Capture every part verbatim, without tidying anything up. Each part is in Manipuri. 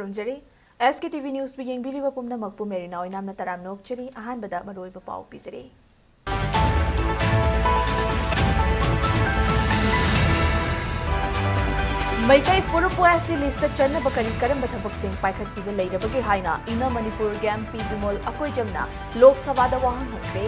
ꯈꯨꯔꯨꯝꯖꯔꯤ꯫ ꯑꯦꯁ ꯀꯦ ꯇꯤ ꯚꯤ ꯅ꯭ꯌꯨꯁꯄꯨ ꯌꯦꯡꯕꯤꯔꯤꯕ ꯄꯨꯝꯅꯃꯛꯄꯨ ꯃꯦꯔꯤꯅꯥ ꯑꯣꯏꯅꯥꯝꯅ ꯇꯔꯥꯝꯅ ꯑꯣꯛꯆꯔꯤ꯫ ꯑꯍꯥꯟꯕꯗ ꯃꯔꯨꯑꯣꯏꯕ ꯄꯥꯎ ꯄꯤꯖꯔꯤ꯫ ꯃꯩꯇꯩ ꯐꯨꯔꯨꯞꯄꯨ ꯑꯦꯁ ꯇꯤ ꯂꯤꯁꯇ ꯆꯟꯅꯕ ꯀꯔꯤ ꯀꯔꯝꯕ ꯊꯕꯛꯁꯤꯡ ꯄꯥꯏꯈꯠꯄꯤꯕ ꯂꯩꯔꯕꯒꯦ ꯍꯥꯏꯅ ꯏꯟꯅ ꯃꯅꯤꯄꯨꯔꯒꯤ ꯑꯦꯝ ꯄꯤ ꯕꯤꯃꯣꯜ ꯑꯀꯣꯏꯖꯝꯅ ꯂꯣꯛ ꯁꯚꯥꯗ ꯋꯥꯍꯪ ꯍꯪꯈ꯭ꯔꯦ꯫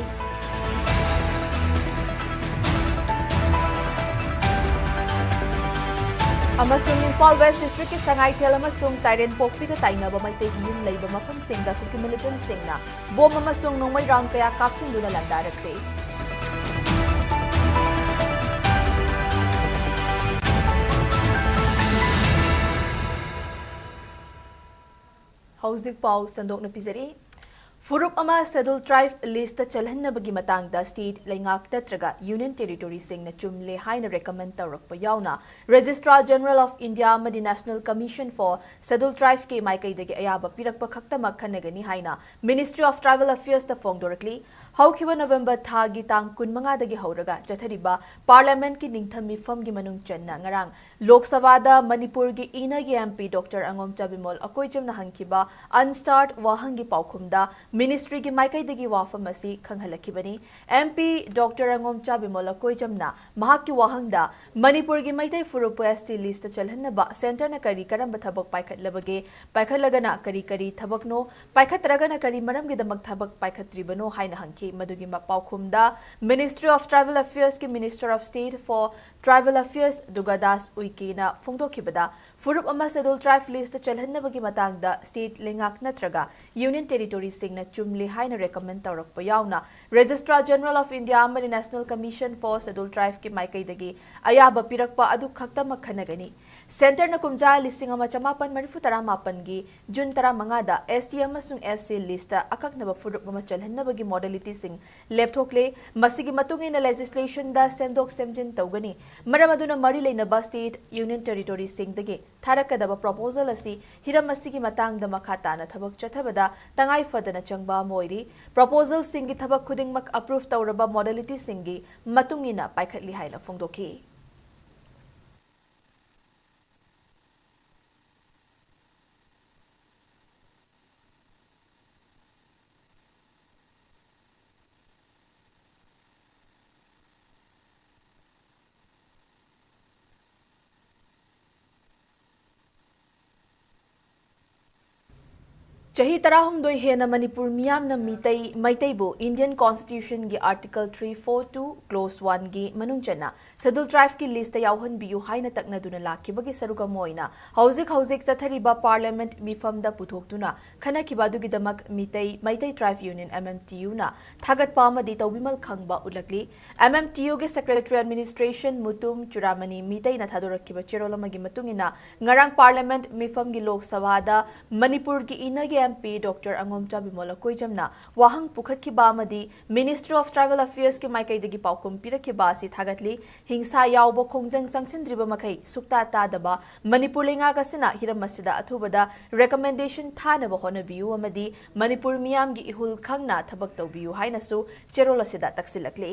ꯑꯃꯁꯨꯡ ꯏꯝꯐꯥꯜ ꯋꯦꯁ ꯗꯤꯁꯇ꯭ꯔꯤꯛꯀꯤ ꯁꯉꯥꯏꯊꯦꯜ ꯑꯃꯁꯨꯡ ꯇꯥꯏꯔꯦꯟꯄꯣꯛꯄꯤꯒ ꯇꯥꯏꯅꯕ ꯃꯩꯇꯩꯒꯤ ꯌꯨꯝ ꯂꯩꯕ ꯃꯐꯝꯁꯤꯡꯗ ꯀꯨꯀꯤ ꯃꯤꯂꯤꯇꯦꯟꯠꯁꯤꯡꯅ ꯕꯣꯝ ꯑꯃꯁꯨꯡ ꯅꯣꯡꯃꯩ ꯔꯥꯎꯟ ꯀꯌꯥ ꯀꯥꯞꯁꯤꯟꯗꯨꯅ ꯂꯥꯟꯗꯥꯔꯛꯈ꯭ꯔꯦ꯫ ꯍꯧꯖꯤꯛ ꯄꯥꯎ ꯁꯟꯗꯣꯛꯅ ꯄꯤꯖꯔꯤ꯫ ꯐꯨꯔꯨꯞ ꯑꯃ ꯁꯦꯗꯨꯜ ꯇ꯭ꯔꯥꯏꯕ ꯂꯤꯁꯇ ꯆꯜꯍꯟꯅꯕꯒꯤ ꯃꯇꯥꯡꯗ ꯁ꯭ꯇꯦꯠ, ꯂꯩꯉꯥꯛ ꯅꯠꯇ꯭ꯔꯒ ꯌꯨꯅꯤꯌꯟ ꯇꯦꯔꯤꯇꯣꯔꯤꯁꯤꯡꯅ ꯆꯨꯝꯂꯦ ꯍꯥꯏꯅ ꯔꯦꯀꯃꯦꯟ ꯇꯧꯔꯛꯄ ꯌꯥꯎꯅ ꯔꯦꯖꯤꯁꯇ꯭ꯔꯥꯔ ꯖꯦꯅꯔꯦꯜ ꯑꯣꯐ ꯏꯟꯗꯤꯌꯥ ꯑꯃꯗꯤ ꯅꯦꯁꯅꯦꯜ ꯀꯃꯤꯁꯟ ꯐꯣꯔ ꯁꯦꯗꯨꯜ ꯇ꯭ꯔꯥꯏꯕꯀꯤ ꯃꯥꯏꯀꯩꯗꯒꯤ ꯑꯌꯥꯕ ꯄꯤꯔꯛꯄ ꯈꯛꯇꯃꯛ ꯈꯟꯅꯒꯅꯤ ꯍꯥꯏꯅ ꯃꯤꯅꯤꯁꯇ꯭ꯔꯤ ꯑꯣꯐ ꯇ꯭ꯔꯥꯏꯕꯦꯜ ꯑꯐꯤꯌꯔꯁꯇ ꯐꯣꯡꯗꯣꯔꯛꯂꯤ꯫ ꯍꯧꯈꯤꯕ ꯅꯕꯦꯝꯕꯔ ꯊꯥꯒꯤ ꯇꯥꯡ ꯀꯨꯟꯃꯉꯥꯗꯒꯤ ꯍꯧꯔꯒ ꯆꯠꯊꯔꯤꯕ ꯄꯥꯔꯂꯤꯌꯥꯃꯦꯟꯠꯀꯤ ꯅꯤꯡꯊꯝ ꯃꯤꯐꯝꯒꯤ ꯃꯅꯨꯡ ꯆꯟꯅ ꯉꯔꯥꯡ ꯂꯣꯛ ꯁꯚꯥꯗ ꯃꯅꯤꯄꯨꯔꯒꯤ ꯏꯅꯒꯤ ꯑꯦꯝ ꯄꯤ ꯗꯣꯛꯇꯔ ꯑꯉꯣꯝꯆꯥ ꯕꯤꯃꯣꯜ ꯑꯀꯣꯏꯖꯝꯅ ꯍꯪꯈꯤꯕ ꯑꯟꯁꯇꯥꯔꯠ ꯋꯥꯍꯪꯒꯤ ꯄꯥꯎꯈꯨꯝꯗ ꯃꯤꯅꯤꯁꯇ꯭ꯔꯤꯒꯤ ꯃꯥꯏꯀꯩꯗꯒꯤ ꯋꯥꯐꯝ ꯑꯁꯤ ꯈꯪꯍꯜꯂꯛꯈꯤꯕꯅꯤ꯫ ꯑꯦꯝ ꯄꯤ ꯗꯣꯛꯇꯔ ꯑꯉꯣꯝꯆꯥ ꯕꯤꯃꯣꯜ ꯑꯀꯣꯏꯖꯝꯅ ꯃꯍꯥꯛꯀꯤ ꯋꯥꯍꯪꯗ ꯃꯅꯤꯄꯨꯔꯒꯤ ꯃꯩꯇꯩ ꯐꯨꯔꯨꯞꯄꯨ ꯑꯦꯁ ꯇꯤ ꯂꯤꯁꯇ ꯆꯜꯍꯟꯅꯕ ꯁꯦꯟꯇꯔꯅ ꯀꯔꯤ ꯀꯔꯝꯕ ꯊꯕꯛ ꯄꯥꯏꯈꯠꯂꯕꯒꯦ, ꯄꯥꯏꯈꯠꯂꯒꯅ ꯀꯔꯤ ꯀꯔꯤ ꯊꯕꯛꯅꯣ, ꯄꯥꯏꯈꯠꯇ꯭ꯔꯒꯅ ꯀꯔꯤ ꯃꯔꯝꯒꯤꯗꯃꯛ ꯊꯕꯛ ꯄꯥꯏꯈꯠꯇ꯭ꯔꯤꯕꯅꯣ ꯍꯥꯏꯅ ꯍꯪꯈꯤ꯫ ꯃꯗꯨꯒꯤ ꯃ-, ꯄꯥꯎꯈꯨꯝꯗ ꯃꯤꯅꯤꯁꯇ꯭ꯔꯤ ꯑꯣꯐ ꯇ꯭ꯔꯥꯏꯕꯦꯜ ꯑꯐꯤꯌꯔꯁꯀꯤ minister of state for tribal affairs Durgadas ꯎꯏꯀꯦꯅ ꯐꯣꯡꯗꯣꯛꯈꯤꯕꯗ, ꯐꯨꯔꯨꯞ ꯑꯃ ꯁꯦꯗꯨꯜ ꯇ꯭ꯔꯥꯏꯕ ꯂꯤꯁꯇ ꯆꯜꯍꯟꯅꯕꯒꯤ ꯃꯇꯥꯡꯗ ꯁ꯭ꯇꯦꯠ, ꯂꯩꯉꯥꯛ ꯅꯠꯇ꯭ꯔꯒ ꯌꯨꯅꯤꯌꯟ ꯇꯦꯔꯤꯇꯣꯔꯤꯁꯤꯡꯅ ꯆꯨꯝꯂꯦ ꯍꯥꯏꯅ ꯔꯦꯀꯃꯦꯟ ꯇꯧꯔꯛꯄ ꯌꯥꯎꯅ ꯔꯦꯖꯤꯁꯇ꯭ꯔꯥꯔ ꯖꯦꯅꯔꯦꯜ ꯑꯣꯐ ꯏꯟꯗꯤꯌꯥ ꯑꯃꯗꯤ ꯅꯦꯁꯅꯦꯜ ꯀꯃꯤꯁꯟ ꯐꯣꯔ ꯁꯦꯗꯨꯜ ꯇ꯭ꯔꯥꯏꯕꯀꯤ ꯃꯥꯏꯀꯩꯗꯒꯤ ꯑꯌꯥꯕ ꯄꯤꯔꯛꯄ ꯑꯗꯨ ꯈꯛꯇꯃꯛ ꯈꯟꯅꯒꯅꯤ꯫ ꯁꯦꯟꯇꯔꯅ ꯀꯨꯝꯖꯥ ꯂꯤꯁꯤꯡ ꯑꯃ ꯆꯃꯥꯄꯟ ꯃꯔꯤꯐꯨ ꯇꯔꯥ ꯃꯥꯄꯟꯒꯤ ꯖꯨꯟ ꯇꯔꯥꯃꯉꯥꯗ ꯑꯦꯁ ꯇꯤ ꯑꯃꯁꯨꯡ ꯑꯦꯁ ꯁꯤ ꯂꯤꯁꯇ ꯑꯀꯛꯅꯕ ꯐꯨꯔꯨꯞ ꯑꯃ ꯆꯜꯍꯟꯅꯕꯒꯤ ꯃꯣꯗꯦꯂꯤꯇꯤꯁꯤꯡ ꯂꯦꯞꯊꯣꯛꯂꯦ꯫ ꯃꯁꯤꯒꯤ ꯃꯇꯨꯡ ꯏꯟꯅ ꯂꯦꯖꯤꯁꯂꯦꯁꯟꯗ ꯁꯦꯝꯗꯣꯛ ꯁꯦꯝꯖꯤꯟ ꯇꯧꯒꯅꯤ꯫ ꯃꯔꯝ ꯑꯗꯨꯅ ꯃꯔꯤ ꯂꯩꯅꯕ ꯁ꯭ꯇꯦꯠ, ꯌꯨꯅꯤꯌꯟ ꯇꯦꯔꯤꯇꯣꯔꯤꯁꯤꯡꯗꯒꯤ ꯊꯥꯔꯛꯀꯗꯕ ꯄ꯭ꯔꯣꯄꯣꯖꯦꯜ ꯑꯁꯤ ꯍꯤꯔꯝ ꯑꯁꯤꯒꯤ ꯃꯇꯥꯡꯗ ꯃꯈꯥ ꯇꯥꯅ ꯊꯕꯛ ꯆꯠꯊꯕꯗ ꯇꯉꯥꯏ ꯐꯗꯅ ꯆꯪꯕ ꯑꯃ ꯑꯣꯏꯔꯤ꯫ ꯄ꯭ꯔꯣꯄꯣꯖꯦꯜꯁꯤꯡꯒꯤ ꯊꯕꯛ ꯈꯨꯗꯤꯡꯃꯛ ꯑꯄ꯭ꯔꯨꯚ ꯇꯧꯔꯕ ꯃꯣꯗꯦꯂꯤꯇꯤꯁꯤꯡꯒꯤ ꯃꯇꯨꯡ ꯏꯟꯅ ꯄꯥꯏꯈꯠꯂꯤ ꯍꯥꯏꯅ ꯐꯣꯡꯗꯣꯛꯈꯤ꯫ ꯆꯍꯤ ꯇꯔꯥꯍꯨꯝꯗꯣꯏ ꯍꯦꯟꯅ ꯃꯅꯤꯄꯨꯔ ꯃꯤꯌꯥꯝꯅ ꯃꯤꯇꯩ, ꯃꯩꯇꯩꯕꯨ Indian Constitution ꯒꯤ Article three four two Clause one ꯒꯤ ꯃꯅꯨꯡ ꯆꯟꯅ Scheduled Tribe ꯀꯤ list ꯇ ꯌꯥꯎꯍꯟꯕꯤꯌꯨ ꯍꯥꯏꯅ ꯇꯛꯅꯗꯨꯅ ꯂꯥꯛꯈꯤꯕꯒꯤ ꯁꯔꯨꯛ ꯑꯃ ꯑꯣꯏꯅ ꯍꯧꯖꯤꯛ ꯍꯧꯖꯤꯛ ꯆꯠꯊꯔꯤꯕ Parliament ꯃꯤꯐꯝꯗ ꯄꯨꯊꯣꯛꯇꯨꯅ ꯈꯟꯅꯈꯤꯕ ꯑꯗꯨꯒꯤꯗꯃꯛ Meitei, Meitei Tribe Union, M M T U ꯅ ꯊꯥꯒꯠꯄ ꯑꯃꯗꯤ ꯇꯧꯕꯤꯃꯜ ꯈꯪꯕ ꯎꯠꯂꯛꯂꯤ꯫ M M T U ꯒꯤ Secretary Administration ꯃꯨꯇꯨꯝ ꯆꯨꯔꯥꯃꯅꯤ ꯃꯤꯇꯩꯅ ꯊꯥꯗꯣꯔꯛꯈꯤꯕ ꯆꯦꯔꯣꯜ ꯑꯃꯒꯤ ꯃꯇꯨꯡ ꯏꯟꯅ, ꯉꯔꯥꯡ Parliament ꯃꯤꯐꯝꯒꯤ ꯂꯣꯛ ꯁꯚꯥꯗ ꯃꯅꯤꯄꯨꯔꯒꯤ ꯏꯅꯒꯤ M P Doctor ꯑꯉꯣꯝꯆꯥ ꯕꯤꯃꯣꯂ ꯀꯣꯏꯖꯝꯅ ꯋꯥꯍꯪ ꯄꯨꯈꯠꯈꯤꯕ ꯑꯃꯗꯤ Ministry of Tribal Affairs ꯀꯤ ꯃꯥꯏꯀꯩꯗꯒꯤ ꯄꯥꯎꯈꯨꯝ ꯄꯤꯔꯛꯈꯤꯕ ꯑꯁꯤ ꯊꯥꯒꯠꯂꯤ꯫ ꯍꯤꯡꯁꯥ ꯌꯥꯎꯕ ꯈꯣꯡꯖꯪ ꯆꯪꯁꯤꯟꯗ꯭ꯔꯤꯕ ꯃꯈꯩ ꯁꯨꯛꯇꯥ ꯇꯥꯗꯕ ꯃꯅꯤꯄꯨꯔ ꯂꯩꯉꯥꯛ ꯑꯁꯤꯅ ꯍꯤꯔꯝ ꯑꯁꯤꯗ ꯑꯊꯨꯕꯗ recommendation ꯊꯥꯅꯕ ꯍꯣꯠꯅꯕꯤꯌꯨ ꯑꯃꯗꯤ ꯃꯅꯤꯄꯨꯔ ꯃꯤꯌꯥꯝꯒꯤ ꯏꯍꯨꯜ ꯈꯪꯅ ꯊꯕꯛ ꯇꯧꯕꯤꯌꯨ ꯍꯥꯏꯅꯁꯨ ꯆꯦꯔꯣꯜ ꯑꯁꯤꯗ ꯇꯛꯁꯤꯜꯂꯛꯂꯤ꯫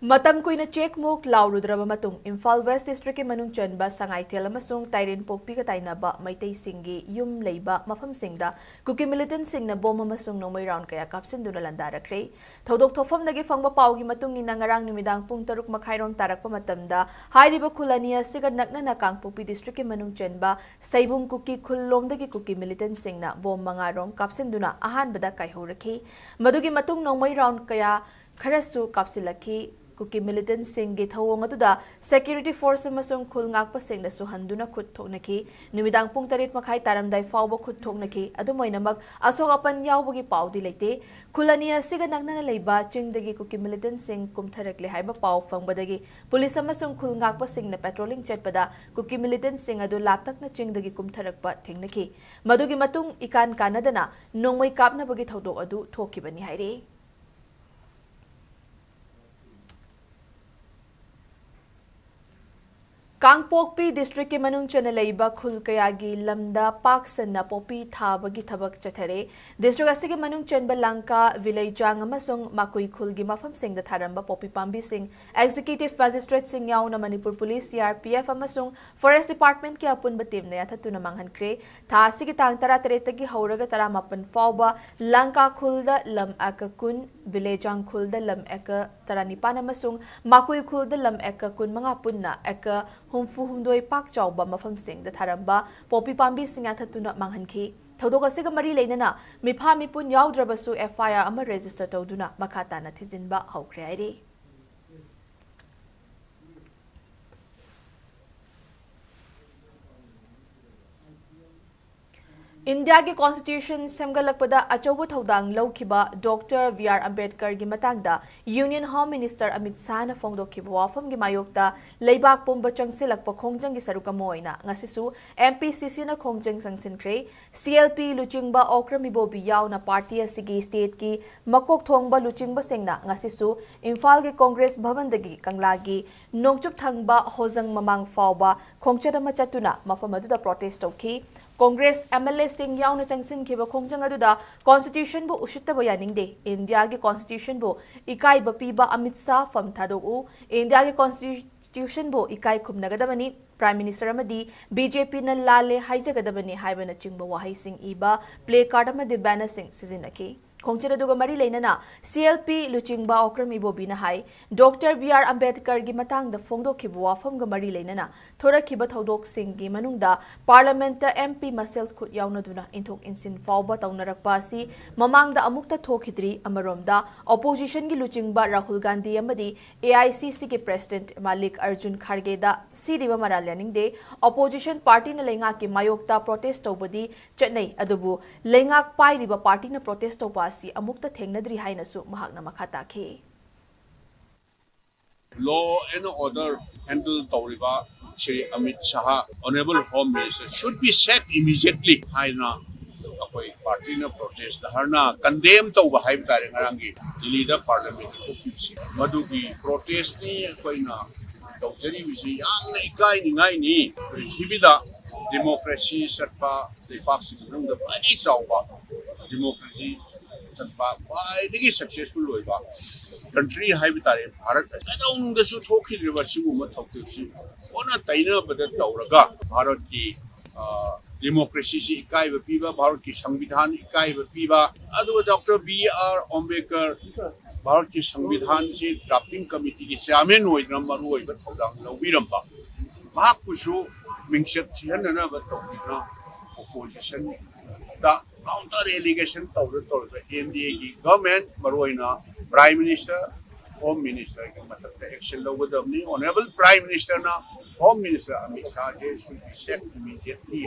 ꯃꯇꯝ ꯀꯨꯏꯅ ꯆꯦꯛꯃꯨꯛ ꯂꯥꯎꯔꯨꯗ꯭ꯔꯕ ꯃꯇꯨꯡ, ꯏꯝꯐꯥꯜ West District ꯀꯤ ꯃꯅꯨꯡ ꯆꯟꯕ ꯁꯉꯥꯏꯊꯦꯜ ꯑꯃꯁꯨꯡ ꯇꯥꯏꯔꯦꯟꯄꯣꯛꯄꯤꯒ ꯇꯥꯏꯅꯕ ꯃꯩꯇꯩꯁꯤꯡꯒꯤ ꯌꯨꯝ ꯂꯩꯕ ꯃꯐꯝꯁꯤꯡꯗ ꯀꯨꯀꯤ militant ꯁꯤꯡꯅ ꯕꯣꯝ ꯑꯃꯁꯨꯡ ꯅꯣꯡꯃꯩ round ꯀꯌꯥ ꯀꯥꯞꯁꯤꯟꯗꯨꯅ ꯂꯥꯟꯗꯥꯔꯛꯈ꯭ꯔꯦ꯫ ꯊꯧꯗꯣꯛ ꯊꯣꯛꯐꯝꯗꯒꯤ ꯐꯪꯕ ꯄꯥꯎꯒꯤ ꯃꯇꯨꯡ ꯏꯟꯅ, ꯉꯔꯥꯡ ꯅꯨꯃꯤꯗꯥꯡ ꯄꯨꯡ ꯇꯔꯨꯛ ꯃꯈꯥꯏꯔꯣꯝ ꯇꯥꯔꯛꯄ ꯃꯇꯝꯗ ꯍꯥꯏꯔꯤꯕ ꯈꯨꯜ ꯑꯅꯤ ꯑꯁꯤꯒ ꯅꯛꯅꯅ ꯀꯥꯡꯄꯣꯛꯄꯤ District ꯀꯤ ꯃꯅꯨꯡ ꯆꯟꯕ ꯁꯩꯕꯨꯡ ꯀꯨꯀꯤ ꯈꯨꯜ ꯂꯣꯝꯗꯒꯤ ꯀꯨꯀꯤ militant ꯁꯤꯡꯅ ꯕꯣꯝ ꯃꯉꯥꯔꯣꯝ ꯀꯥꯞꯁꯤꯟꯗꯨꯅ ꯑꯍꯥꯟꯕꯗ ꯀꯥꯏꯍꯧꯔꯛꯈꯤ꯫ ꯃꯗꯨꯒꯤ ꯃꯇꯨꯡ ꯅꯣꯡꯃꯩ round ꯀꯌꯥ ꯈꯔꯁꯨ ꯀꯥꯞꯁꯤꯜꯂꯛꯈꯤ꯫ ꯀꯨꯀꯤ militant ꯁꯤꯡꯒꯤ ꯊꯧꯑꯣꯡ ꯑꯗꯨꯗ security force ꯑꯃꯁꯨꯡ ꯈꯨꯜ ꯉꯥꯛꯄꯁꯤꯡꯅꯁꯨ ꯍꯟꯗꯨꯅ ꯈꯨꯠ ꯊꯣꯛꯅꯈꯤ꯫ ꯅꯨꯃꯤꯗꯥꯡ ꯄꯨꯡ ꯇꯔꯦꯠ ꯃꯈꯥꯏ ꯇꯥꯔꯝꯗꯥꯏ ꯐꯥꯎꯕ ꯈꯨꯠ ꯊꯣꯛꯅꯈꯤ꯫ ꯑꯗꯨꯝ ꯑꯣꯏꯅꯃꯛ, ꯑꯁꯣꯛ ꯑꯄꯟ ꯌꯥꯎꯕꯒꯤ ꯄꯥꯎꯗꯤ ꯂꯩꯇꯦ꯫ ꯈꯨꯜ ꯑꯅꯤ ꯑꯁꯤꯒ ꯅꯛꯅꯅ ꯂꯩꯕ ꯆꯤꯡꯗꯒꯤ ꯀꯨꯀꯤ militant ꯁꯤꯡ ꯀꯨꯝꯊꯔꯛꯂꯦ ꯍꯥꯏꯕ ꯄꯥꯎ ꯐꯪꯕꯗꯒꯤ ꯄꯨꯂꯤꯁ ꯑꯃꯁꯨꯡ ꯈꯨꯜ ꯉꯥꯛꯄꯁꯤꯡꯅ patrolling ꯆꯠꯄꯗ ꯀꯨꯀꯤ militant ꯁꯤꯡ ꯑꯗꯨ ꯂꯥꯞꯇꯛꯅ ꯆꯤꯡꯗꯒꯤ ꯀꯨꯝꯊꯔꯛꯄ ꯊꯦꯡꯅꯈꯤ꯫ ꯃꯗꯨꯒꯤ ꯃꯇꯨꯡ ꯏꯀꯥꯟ ꯀꯥꯟꯅꯗꯅ ꯅꯣꯡꯃꯩ ꯀꯥꯞꯅꯕꯒꯤ ꯊꯧꯗꯣꯛ ꯑꯗꯨ ꯊꯣꯛꯈꯤꯕꯅꯤ ꯍꯥꯏꯔꯤ꯫ ꯀꯥꯡꯄꯣꯛꯄꯤ ꯗꯤꯁꯇ꯭ꯔꯤꯛꯀꯤ ꯃꯅꯨꯡ ꯆꯟꯅ ꯂꯩꯕ ꯈꯨꯜ ꯀꯌꯥꯒꯤ ꯂꯝꯗ ꯄꯥꯛ ꯁꯟꯅ ꯄꯣꯄꯤ ꯊꯥꯕꯒꯤ ꯊꯕꯛ ꯆꯠꯊꯔꯦ꯫ ꯗꯤꯁꯇ꯭ꯔꯤꯛ ꯑꯁꯤꯒꯤ ꯃꯅꯨꯡ ꯆꯟꯕ ꯂꯥꯡꯀꯥ, ꯚꯤꯂꯩꯖꯥꯡ ꯑꯃꯁꯨꯡ ꯃꯥꯀꯨꯏ ꯈꯨꯜꯒꯤ ꯃꯐꯝꯁꯤꯡꯗ ꯊꯥꯔꯝꯕ ꯄꯣꯄꯤ ꯄꯥꯝꯕꯤꯁꯤꯡ ꯑꯦꯛꯖꯤꯀ꯭ꯌꯨꯇꯤꯚ ꯃꯦꯖꯤꯁꯇ꯭ꯔꯦꯠꯁꯤꯡ ꯌꯥꯎꯅ Manipur police, C R P F ꯑꯃꯁꯨꯡ ꯐꯣꯔꯦꯁ ꯗꯤꯄꯥꯔꯠꯃꯦꯟꯠꯀꯤ ꯑꯄꯨꯟꯕ ꯇꯤꯝꯅ ꯌꯥꯟꯊꯠꯇꯨꯅ ꯃꯥꯡꯍꯟꯈ꯭ꯔꯦ꯫ ꯊꯥ ꯑꯁꯤꯒꯤ ꯇꯥꯡ ꯇꯔꯥꯇꯔꯦꯠꯇꯒꯤ ꯍꯧꯔꯒ ꯇꯔꯥꯃꯥꯄꯟ ꯐꯥꯎꯕ ꯂꯥꯡꯀꯥ ꯈꯨꯜꯗ ꯂꯝ ꯑꯦꯀꯔ ꯀꯨꯟ, ꯚꯤꯂꯩꯖꯥꯡ ꯈꯨꯜꯗ ꯂꯝ ꯑꯦꯀꯔ ꯇꯔꯥꯅꯤꯄꯥꯟ ꯑꯃꯁꯨꯡ ꯃꯥꯀꯨꯏ ꯈꯨꯜꯗ ꯂꯝ ꯑꯦꯀꯔ ꯀꯨꯟꯃꯉꯥ, ꯄꯨꯟꯅ ꯑꯦꯀꯔ ꯍꯨꯝꯐꯨ ꯍꯨꯝꯗꯣꯏ ꯄꯥꯛ ꯆꯥꯎꯕ ꯃꯐꯝꯁꯤꯡꯗ ꯊꯥꯔꯝꯕ ꯄꯣꯄꯤ ꯄꯥꯝꯕꯤꯁꯤꯡ ꯌꯥꯟꯊꯠꯇꯨꯅ ꯃꯥꯡꯍꯟꯈꯤ꯫ ꯊꯧꯗꯣꯛ ꯑꯁꯤꯒ ꯃꯔꯤ ꯂꯩꯅꯅ ꯃꯤꯐꯥ ꯃꯤꯄꯨꯟ ꯌꯥꯎꯗ꯭ꯔꯕꯁꯨ ꯑꯦꯐ ꯑꯥꯏ ꯑꯥꯔ ꯑꯃ ꯔꯦꯖꯤꯁꯇꯔ ꯇꯧꯗꯨꯅ ꯃꯈꯥ ꯇꯥꯅ ꯊꯤꯖꯤꯟꯕ ꯍꯧꯈ꯭ꯔꯦ ꯍꯥꯏꯔꯤ꯫ ꯏꯟꯗꯤꯌꯥꯒꯤ ꯀꯣꯟꯁꯇꯤꯇ꯭ꯌꯨꯁꯟ ꯁꯦꯝꯒꯠꯂꯛꯄꯗ ꯑꯆꯧꯕ ꯊꯧꯗꯥꯡ ꯂꯧꯈꯤꯕ ꯗꯣꯛꯇꯔ ꯕꯤ ꯑꯥꯔ ꯑꯝꯕꯦꯗꯀꯔꯒꯤ ꯃꯇꯥꯡꯗ ꯌꯨꯅꯤꯌꯟ ꯍꯣꯝ ꯃꯤꯅꯤꯁꯇꯔ ꯑꯃꯤꯠ ꯁꯥꯍꯅ ꯐꯣꯡꯗꯣꯛꯈꯤꯕ ꯋꯥꯐꯝꯒꯤ ꯃꯥꯌꯣꯛꯇ ꯂꯩꯕꯥꯛ ꯄꯨꯝꯕ ꯆꯪꯁꯤꯜꯂꯛꯄ ꯈꯣꯡꯖꯪꯒꯤ ꯁꯔꯨꯛ ꯑꯃ ꯑꯣꯏꯅ ꯉꯁꯤꯁꯨ ꯑꯦꯝ ꯄꯤ ꯁꯤ ꯁꯤꯅ ꯈꯣꯡꯖꯪ ꯆꯪꯁꯤꯟꯈ꯭ꯔꯦ꯫ ꯁꯤ ꯑꯦꯜ ꯄꯤ ꯂꯨꯆꯤꯡꯕ ꯑꯣꯀ꯭ꯔꯝ ꯏꯕꯣꯕꯤ ꯌꯥꯎꯅ ꯄꯥꯔꯇꯤ ꯑꯁꯤꯒꯤ ꯁ꯭ꯇꯦꯠꯀꯤ ꯃꯀꯣꯛ ꯊꯣꯡꯕ ꯂꯨꯆꯤꯡꯕꯁꯤꯡꯅ ꯉꯁꯤꯁꯨ ꯏꯝꯐꯥꯜꯒꯤ ꯀꯣꯡꯒ꯭ꯔꯦꯁ ꯚꯕꯟꯗꯒꯤ ꯀꯪꯂꯥꯒꯤ ꯅꯣꯡꯆꯨꯞ ꯊꯪꯕ ꯍꯣꯖꯪ ꯃꯃꯥꯡ ꯐꯥꯎꯕ ꯈꯣꯡꯆꯠ ꯑꯃ ꯆꯠꯇꯨꯅ ꯃꯐꯝ ꯑꯗꯨꯗ ꯄ꯭ꯔꯣꯇꯦꯁ ꯇꯧꯈꯤ꯫ ꯀꯣꯡꯒ꯭ꯔꯦꯁ ꯑꯦꯝ ꯑꯦꯜ ꯑꯦꯁꯤꯡ ꯌꯥꯎꯅ ꯆꯪꯁꯤꯟꯈꯤꯕ ꯈꯣꯡꯖꯪ ꯑꯗꯨꯗ ꯀꯣꯟꯁꯇꯤꯇ꯭ꯌꯨꯁꯟꯕꯨ ꯎꯁꯤꯠꯇꯕ ꯌꯥꯅꯤꯡꯗꯦ, ꯏꯟꯗꯤꯌꯥꯒꯤ ꯀꯣꯟꯁꯇꯤꯇ꯭ꯌꯨꯁꯟꯕꯨ ꯏꯀꯥꯏꯕ ꯄꯤꯕ ꯑꯃꯤꯠ ꯁꯥꯍ ꯐꯝ ꯊꯥꯗꯣꯛꯎ, ꯏꯟꯗꯤꯌꯥꯒꯤ ꯀꯣꯟꯁꯇꯤꯇ꯭ꯌꯨꯁꯟꯕꯨ ꯏꯀꯥꯏ ꯈꯨꯝꯅꯒꯗꯕꯅꯤ, ꯄ꯭ꯔꯥꯏꯝ ꯃꯤꯅꯤꯁꯇꯔ ꯑꯃꯗꯤ ꯕꯤ ꯖꯦ ꯄꯤꯅ ꯂꯥꯜꯂꯦ ꯍꯥꯏꯖꯒꯗꯕꯅꯤ ꯍꯥꯏꯕꯅꯆꯤꯡꯕ ꯋꯥꯍꯩꯁꯤꯡ ꯏꯕ ꯄ꯭ꯂꯦ ꯀꯥꯔꯗ ꯑꯃꯗꯤ ꯕꯦꯅꯔꯁꯤꯡ ꯁꯤꯖꯤꯟꯅꯈꯤ꯫ ꯈꯣꯡꯆꯠ ꯑꯗꯨꯒ ꯃꯔꯤ ꯂꯩꯅꯅ ꯁꯤ ꯑꯦꯜ ꯄꯤ ꯂꯨꯆꯤꯡꯕ ꯑꯣꯀ꯭ꯔꯝ ꯏꯕꯣꯕꯤꯅ ꯍꯥꯏ, ꯗꯣꯛꯇꯔ ꯕꯤ ꯑꯥꯔ ꯑꯝꯕꯦꯗꯀꯔꯒꯤ ꯃꯇꯥꯡꯗ ꯐꯣꯡꯗꯣꯛꯈꯤꯕ ꯋꯥꯐꯝꯒ ꯃꯔꯤ ꯂꯩꯅꯅ ꯊꯣꯔꯛꯈꯤꯕ ꯊꯧꯗꯣꯛꯁꯤꯡꯒꯤ ꯃꯅꯨꯡꯗ ꯄꯥꯔꯂꯤꯌꯥꯃꯦꯟꯠꯇ ꯑꯦꯝ ꯄꯤ ꯃꯁꯦꯜ ꯈꯨꯠ ꯌꯥꯎꯅꯗꯨꯅ ꯏꯟꯊꯣꯛ ꯏꯟꯁꯤꯟ ꯐꯥꯎꯕ ꯇꯧꯅꯔꯛꯄ ꯑꯁꯤ ꯃꯃꯥꯡꯗ ꯑꯃꯨꯛꯇ ꯊꯣꯛꯈꯤꯗ꯭ꯔꯤ꯫ ꯑꯃꯔꯣꯝꯗ, ꯑꯣꯄꯣꯖꯤꯁꯟꯒꯤ ꯂꯨꯆꯤꯡꯕ ꯔꯥꯍꯨꯜ ꯒꯥꯟꯙꯤ ꯑꯃꯗꯤ ꯑꯦ ꯑꯥꯏ ꯁꯤ ꯁꯤꯒꯤ ꯄ꯭ꯔꯦꯁꯤꯗꯦꯟꯠ ꯃꯥꯂꯤꯛ ꯑꯔꯖꯨꯟ ꯈꯥꯔꯒꯦꯗ ꯁꯤꯔꯤꯕ ꯃꯔꯥꯜ ꯌꯥꯅꯤꯡꯗꯦ꯫ ꯑꯣꯄꯣꯖꯤꯁꯟ ꯄꯥꯔꯇꯤꯅ ꯂꯩꯉꯥꯛꯀꯤ ꯃꯥꯌꯣꯛꯇ ꯄ꯭ꯔꯣꯇꯦꯁ ꯇꯧꯕꯗꯤ ꯆꯠꯅꯩ, ꯑꯗꯨꯕꯨ ꯂꯩꯉꯥꯛ ꯄꯥꯏꯔꯤꯕ ꯄꯥꯔꯇꯤꯅ ꯄ꯭ꯔꯣꯇꯦꯁ ꯇꯧꯕ ꯑꯁꯤ ꯑꯃꯨꯛꯇ ꯊꯦꯡꯅꯗ꯭ꯔꯤ ꯍꯥꯏꯅꯁꯨ ꯃꯍꯥꯛꯅ ꯃꯈꯥ ꯇꯥꯈꯤ꯫ Law and order handle ꯇꯧꯔꯤꯕ Shri Amit Shah, Honourable Home Minister, should be sacked immediately ꯍꯥꯏꯅ ꯑꯩꯈꯣꯏ ꯄꯥꯔꯇꯤꯅ ꯄ꯭ꯔꯣꯇꯦꯁ ꯙꯔꯅꯥ ꯀꯟꯗꯦꯝ ꯇꯧꯕ ꯍꯥꯏꯕ ꯇꯥꯔꯦ꯫ ꯉꯔꯥꯡꯒꯤ ꯗꯤꯜꯂꯤꯗ ꯄꯥꯔꯂꯤꯌꯥꯃꯦꯟꯠ ꯊꯣꯛꯈꯤꯕꯁꯤ ꯃꯗꯨꯒꯤ ꯄ꯭ꯔꯣꯇꯦꯁꯅꯤ ꯑꯩꯈꯣꯏꯅ ꯇꯧꯖꯔꯤꯕꯁꯤ ꯌꯥꯝꯅ ꯏꯀꯥꯏꯅꯤꯡꯉꯥꯏꯅꯤ꯫ ꯄ꯭ꯔꯤꯊꯤꯕꯤꯗ ꯗꯦꯃꯣꯀ꯭ꯔꯦꯁꯤ ꯆꯠꯄ ꯂꯩꯕꯥꯛꯁꯤꯡꯒꯤ ꯃꯅꯨꯡꯗ ꯈ꯭ꯋꯥꯏꯗꯒꯤ ꯆꯥꯎꯕ ꯗꯦꯃꯣꯀ꯭ꯔꯦꯁꯤ ꯆꯠꯄ ꯈ꯭ꯋꯥꯏꯗꯒꯤ ꯁꯛꯁꯦꯁꯐꯨꯜ ꯑꯣꯏꯕ ꯀꯟꯇ꯭ꯔꯤ ꯍꯥꯏꯕ ꯇꯥꯔꯦ ꯚꯥꯔꯠ ꯑꯁꯤ꯫ ꯀꯩꯗꯧꯅꯨꯡꯗꯁꯨ ꯊꯣꯛꯈꯤꯗ꯭ꯔꯤꯕ ꯁꯤꯒꯨꯝꯕ ꯊꯧꯗꯣꯛꯁꯤ ꯑꯣꯟꯅ ꯇꯩꯅꯕꯗ ꯇꯧꯔꯒ ꯚꯥꯔꯠꯀꯤ, ꯑ, ꯗꯦꯃꯣꯀ꯭ꯔꯦꯁꯤꯁꯤ ꯏꯀꯥꯏꯕ ꯄꯤꯕ, ꯚꯥꯔꯠꯀꯤ ꯁꯪꯕꯤꯙꯥꯟ ꯏꯀꯥꯏꯕ ꯄꯤꯕ, ꯑꯗꯨꯒ ꯗꯣꯛꯇꯔ ꯕꯤ ꯑꯥꯔ ꯑꯝꯕꯦꯗꯀꯔ ꯚꯥꯔꯠꯀꯤ ꯁꯪꯕꯤꯙꯥꯟꯁꯤ ꯗ꯭ꯔꯥꯐꯇꯤꯡ ꯀꯃꯤꯇꯤꯒꯤ ꯆꯤꯌꯥꯔꯃꯦꯟ ꯑꯣꯏꯗꯨꯅ ꯃꯔꯨꯑꯣꯏꯕ ꯊꯧꯗꯥꯡ ꯂꯧꯕꯤꯔꯝꯕ, ꯃꯍꯥꯛꯄꯨꯁꯨ ꯃꯤꯡꯆꯠ ꯊꯤꯍꯟꯅꯅꯕ ꯇꯧꯕꯤꯗꯨꯅ ꯑꯣꯄꯣꯖꯤꯁꯟꯗ ꯀꯥꯎꯟꯇꯔ ꯑꯦꯂꯤꯒꯦꯁꯟ ꯇꯧꯔ ꯇꯧꯔꯒ ꯑꯦꯟ ꯗꯤ ꯑꯦꯒꯤ ꯒꯚꯔꯟꯃꯦꯟ, ꯃꯔꯨꯑꯣꯏꯅ ꯄ꯭ꯔꯥꯏꯝ ꯃꯤꯅꯤꯁꯇꯔ, ꯍꯣꯝ ꯃꯤꯅꯤꯁꯇꯔꯒꯤ ꯃꯊꯛꯇ ꯑꯦꯛꯁꯟ ꯂꯧꯒꯗꯕꯅꯤ꯫ ꯑꯣꯅꯔꯦꯕꯜ ꯄ꯭ꯔꯥꯏꯝ ꯃꯤꯅꯤꯁꯇꯔꯅ ꯍꯣꯝ ꯃꯤꯅꯤꯁꯇꯔ ꯑꯃꯤꯠ ꯁꯥꯍꯁꯦ should be sacked immediately꯫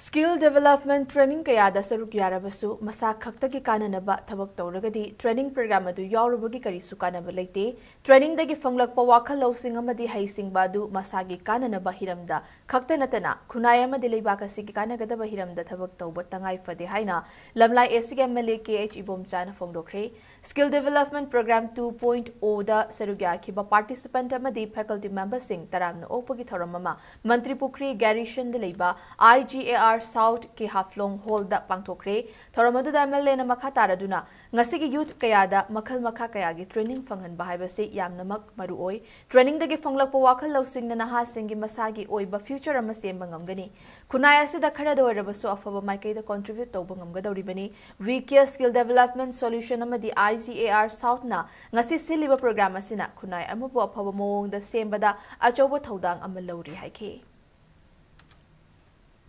Skill development training ꯀꯌꯥꯗ ꯁꯔꯨꯛ ꯌꯥꯔꯕꯁꯨ ꯃꯁꯥ ꯈꯛꯇꯒꯤ ꯀꯥꯟꯅꯅꯕ ꯊꯕꯛ ꯇꯧꯔꯒꯗꯤ training program ꯑꯗꯨ ꯌꯥꯎꯔꯨꯕꯒꯤ ꯀꯔꯤꯁꯨ ꯀꯥꯟꯅꯕ ꯂꯩꯇꯦ꯫ Trainingꯗꯒꯤ ꯐꯪꯂꯛꯄ ꯋꯥꯈꯜ ꯂꯧꯁꯤꯡ ꯑꯃꯗꯤ ꯍꯩꯁꯤꯡꯕ ꯑꯗꯨ ꯃꯁꯥꯒꯤ ꯀꯥꯟꯅꯅꯕ ꯍꯤꯔꯝꯗ ꯈꯛꯇ ꯅꯠꯇꯅ ꯈꯨꯟꯅꯥꯏ ꯑꯃꯗꯤ ꯂꯩꯕꯥꯛ ꯑꯁꯤꯒꯤ ꯀꯥꯟꯅꯒꯗꯕ ꯍꯤꯔꯝꯗ ꯊꯕꯛ ꯇꯧꯕ ꯇꯉꯥꯏ ꯐꯗꯦ ꯍꯥꯏꯅ ꯂꯝꯂꯥꯏ ꯑꯦꯁꯤꯒꯤ M L A K H ꯏꯕꯣꯝꯆꯥꯅ ꯐꯣꯡꯗꯣꯛꯈ꯭ꯔꯦ꯫ Skill Development Program two point O ꯗ ꯁꯔꯨꯛ ꯌꯥꯈꯤꯕ participant ꯑꯃꯗꯤ faculty memberꯁꯤꯡ ꯇꯔꯥꯝꯅ ꯑꯣꯛꯄꯒꯤ ꯊꯧꯔꯝ ꯑꯃ ꯃꯟꯇ꯭ꯔꯤ ꯄꯨꯈ꯭ꯔꯤ ꯒꯥꯔꯤꯁꯟꯗ ꯂꯩꯕ I G A R South ꯀꯦ ꯍꯥꯐꯂꯣꯡ ꯍꯣꯜꯗ ꯄꯥꯡꯊꯣꯛꯈ꯭ꯔꯦ꯫ ꯊꯧꯔꯝ ꯑꯗꯨꯗ ꯑꯦꯝ ꯑꯦꯜ ꯑꯦꯅ ꯃꯈꯥ ꯇꯥꯔꯗꯨꯅ ꯉꯁꯤꯒꯤ ꯌꯨꯊ ꯀꯌꯥꯗ ꯃꯈꯜ ꯃꯈꯥ ꯀꯌꯥꯒꯤ training ꯐꯪꯍꯟꯕ ꯍꯥꯏꯕꯁꯤ ꯌꯥꯝꯅꯃꯛ ꯃꯔꯨꯑꯣꯏ꯫ Trainingꯗꯒꯤ ꯐꯪꯂꯛꯄ ꯋꯥꯈꯜ ꯂꯧꯁꯤꯡꯅ ꯅꯍꯥꯁꯤꯡꯒꯤ ꯃꯁꯥꯒꯤ ꯑꯣꯏꯕ future ꯑꯃ ꯁꯦꯝꯕ ꯉꯝꯒꯅꯤ꯫ ꯈꯨꯟꯅꯥꯏ ꯑꯁꯤꯗ ꯈꯔꯗ ꯑꯣꯏꯔꯕꯁꯨ ꯑꯐꯕ ꯃꯥꯏꯀꯩꯗ contribute ꯇꯧꯕ ꯉꯝꯒꯗꯧꯔꯤꯕꯅꯤ꯫ We Care Skill Development Solution ꯑꯃꯗꯤ I G A R Southꯅ ꯉꯁꯤ ꯁꯤꯜꯂꯤꯕ program ꯑꯁꯤꯅ ꯈꯨꯟꯅꯥꯏ ꯑꯃꯕꯨ ꯑꯐꯕ ꯃꯑꯣꯡꯗ ꯁꯦꯝꯕꯗ ꯑꯆꯧꯕ ꯊꯧꯗꯥꯡ ꯑꯃ ꯂꯧꯔꯤ ꯍꯥꯏꯈꯤ꯫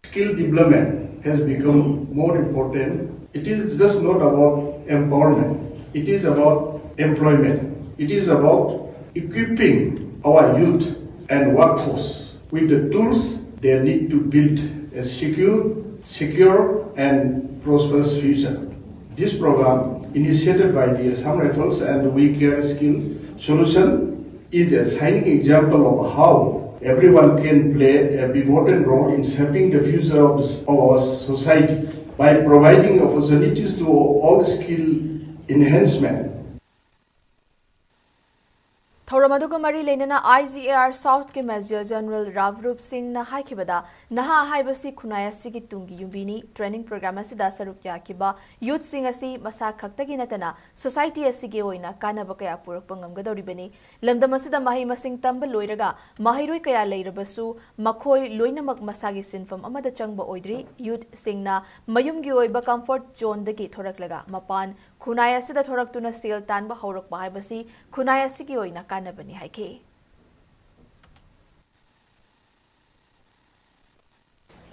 Skill development has become more important. It is just not about empowerment. It is about employment. It is about equipping our youth and workforce with the tools they need to build a secure, secure and prosperous future. This program, initiated by the Assam Rifles and We Care Skill Solution, is a shining example of how everyone can play a pivotal role in shaping the future of, this, of our society by providing opportunities to all skill enhancement. ꯊꯧꯔꯝ ꯑꯗꯨꯒ ꯃꯔꯤ ꯂꯩꯅꯅ I G A R South ꯀꯤ Major General ꯔꯥꯚꯔꯨꯞ ꯁꯤꯡꯅ ꯍꯥꯏꯈꯤꯕꯗ, ꯅꯍꯥ ꯍꯥꯏꯕꯁꯤ ꯈꯨꯟꯅꯥꯏ ꯑꯁꯤꯒꯤ ꯇꯨꯡꯒꯤ ꯌꯨꯝꯕꯤꯅꯤ꯫ Training program ꯑꯁꯤꯗ ꯁꯔꯨꯛ ꯌꯥꯈꯤꯕ youth ꯁꯤꯡ ꯑꯁꯤ ꯃꯁꯥ ꯈꯛꯇꯒꯤ ꯅꯠꯇꯅ society ꯑꯁꯤꯒꯤ ꯑꯣꯏꯅ ꯀꯥꯟꯅꯕ ꯀꯌꯥ ꯄꯨꯔꯛꯄ ꯉꯝꯒꯗꯧꯔꯤꯕꯅꯤ꯫ ꯂꯝꯗꯝ ꯑꯁꯤꯗ ꯃꯍꯩ ꯃꯁꯤꯡ ꯇꯝꯕ ꯂꯣꯏꯔꯒ ꯃꯍꯩꯔꯣꯏ ꯀꯌꯥ ꯂꯩꯔꯕꯁꯨ, ꯃꯈꯣꯏ ꯂꯣꯏꯅꯃꯛ ꯃꯁꯥꯒꯤ ꯁꯤꯟꯐꯝ ꯑꯃꯗ ꯆꯪꯕ ꯑꯣꯏꯗ꯭ꯔꯤ꯫ Youth ꯁꯤꯡꯅ ꯃꯌꯨꯝꯒꯤ ꯑꯣꯏꯕ comfort zone ꯗꯒꯤ ꯊꯣꯔꯛꯂꯒ ꯃꯄꯥꯟ ꯈꯨꯟꯅꯥꯏ ꯑꯁꯤꯗ ꯊꯣꯔꯛꯇꯨꯅ ꯁꯦꯜ ꯇꯥꯟꯕ ꯍꯧꯔꯛꯄ ꯍꯥꯏꯕꯁꯤ ꯈꯨꯟꯅꯥꯏ ꯑꯁꯤꯒꯤ ꯑꯣꯏꯅ ꯀꯥꯟꯅꯕꯅꯤ ꯍꯥꯏꯈꯤ꯫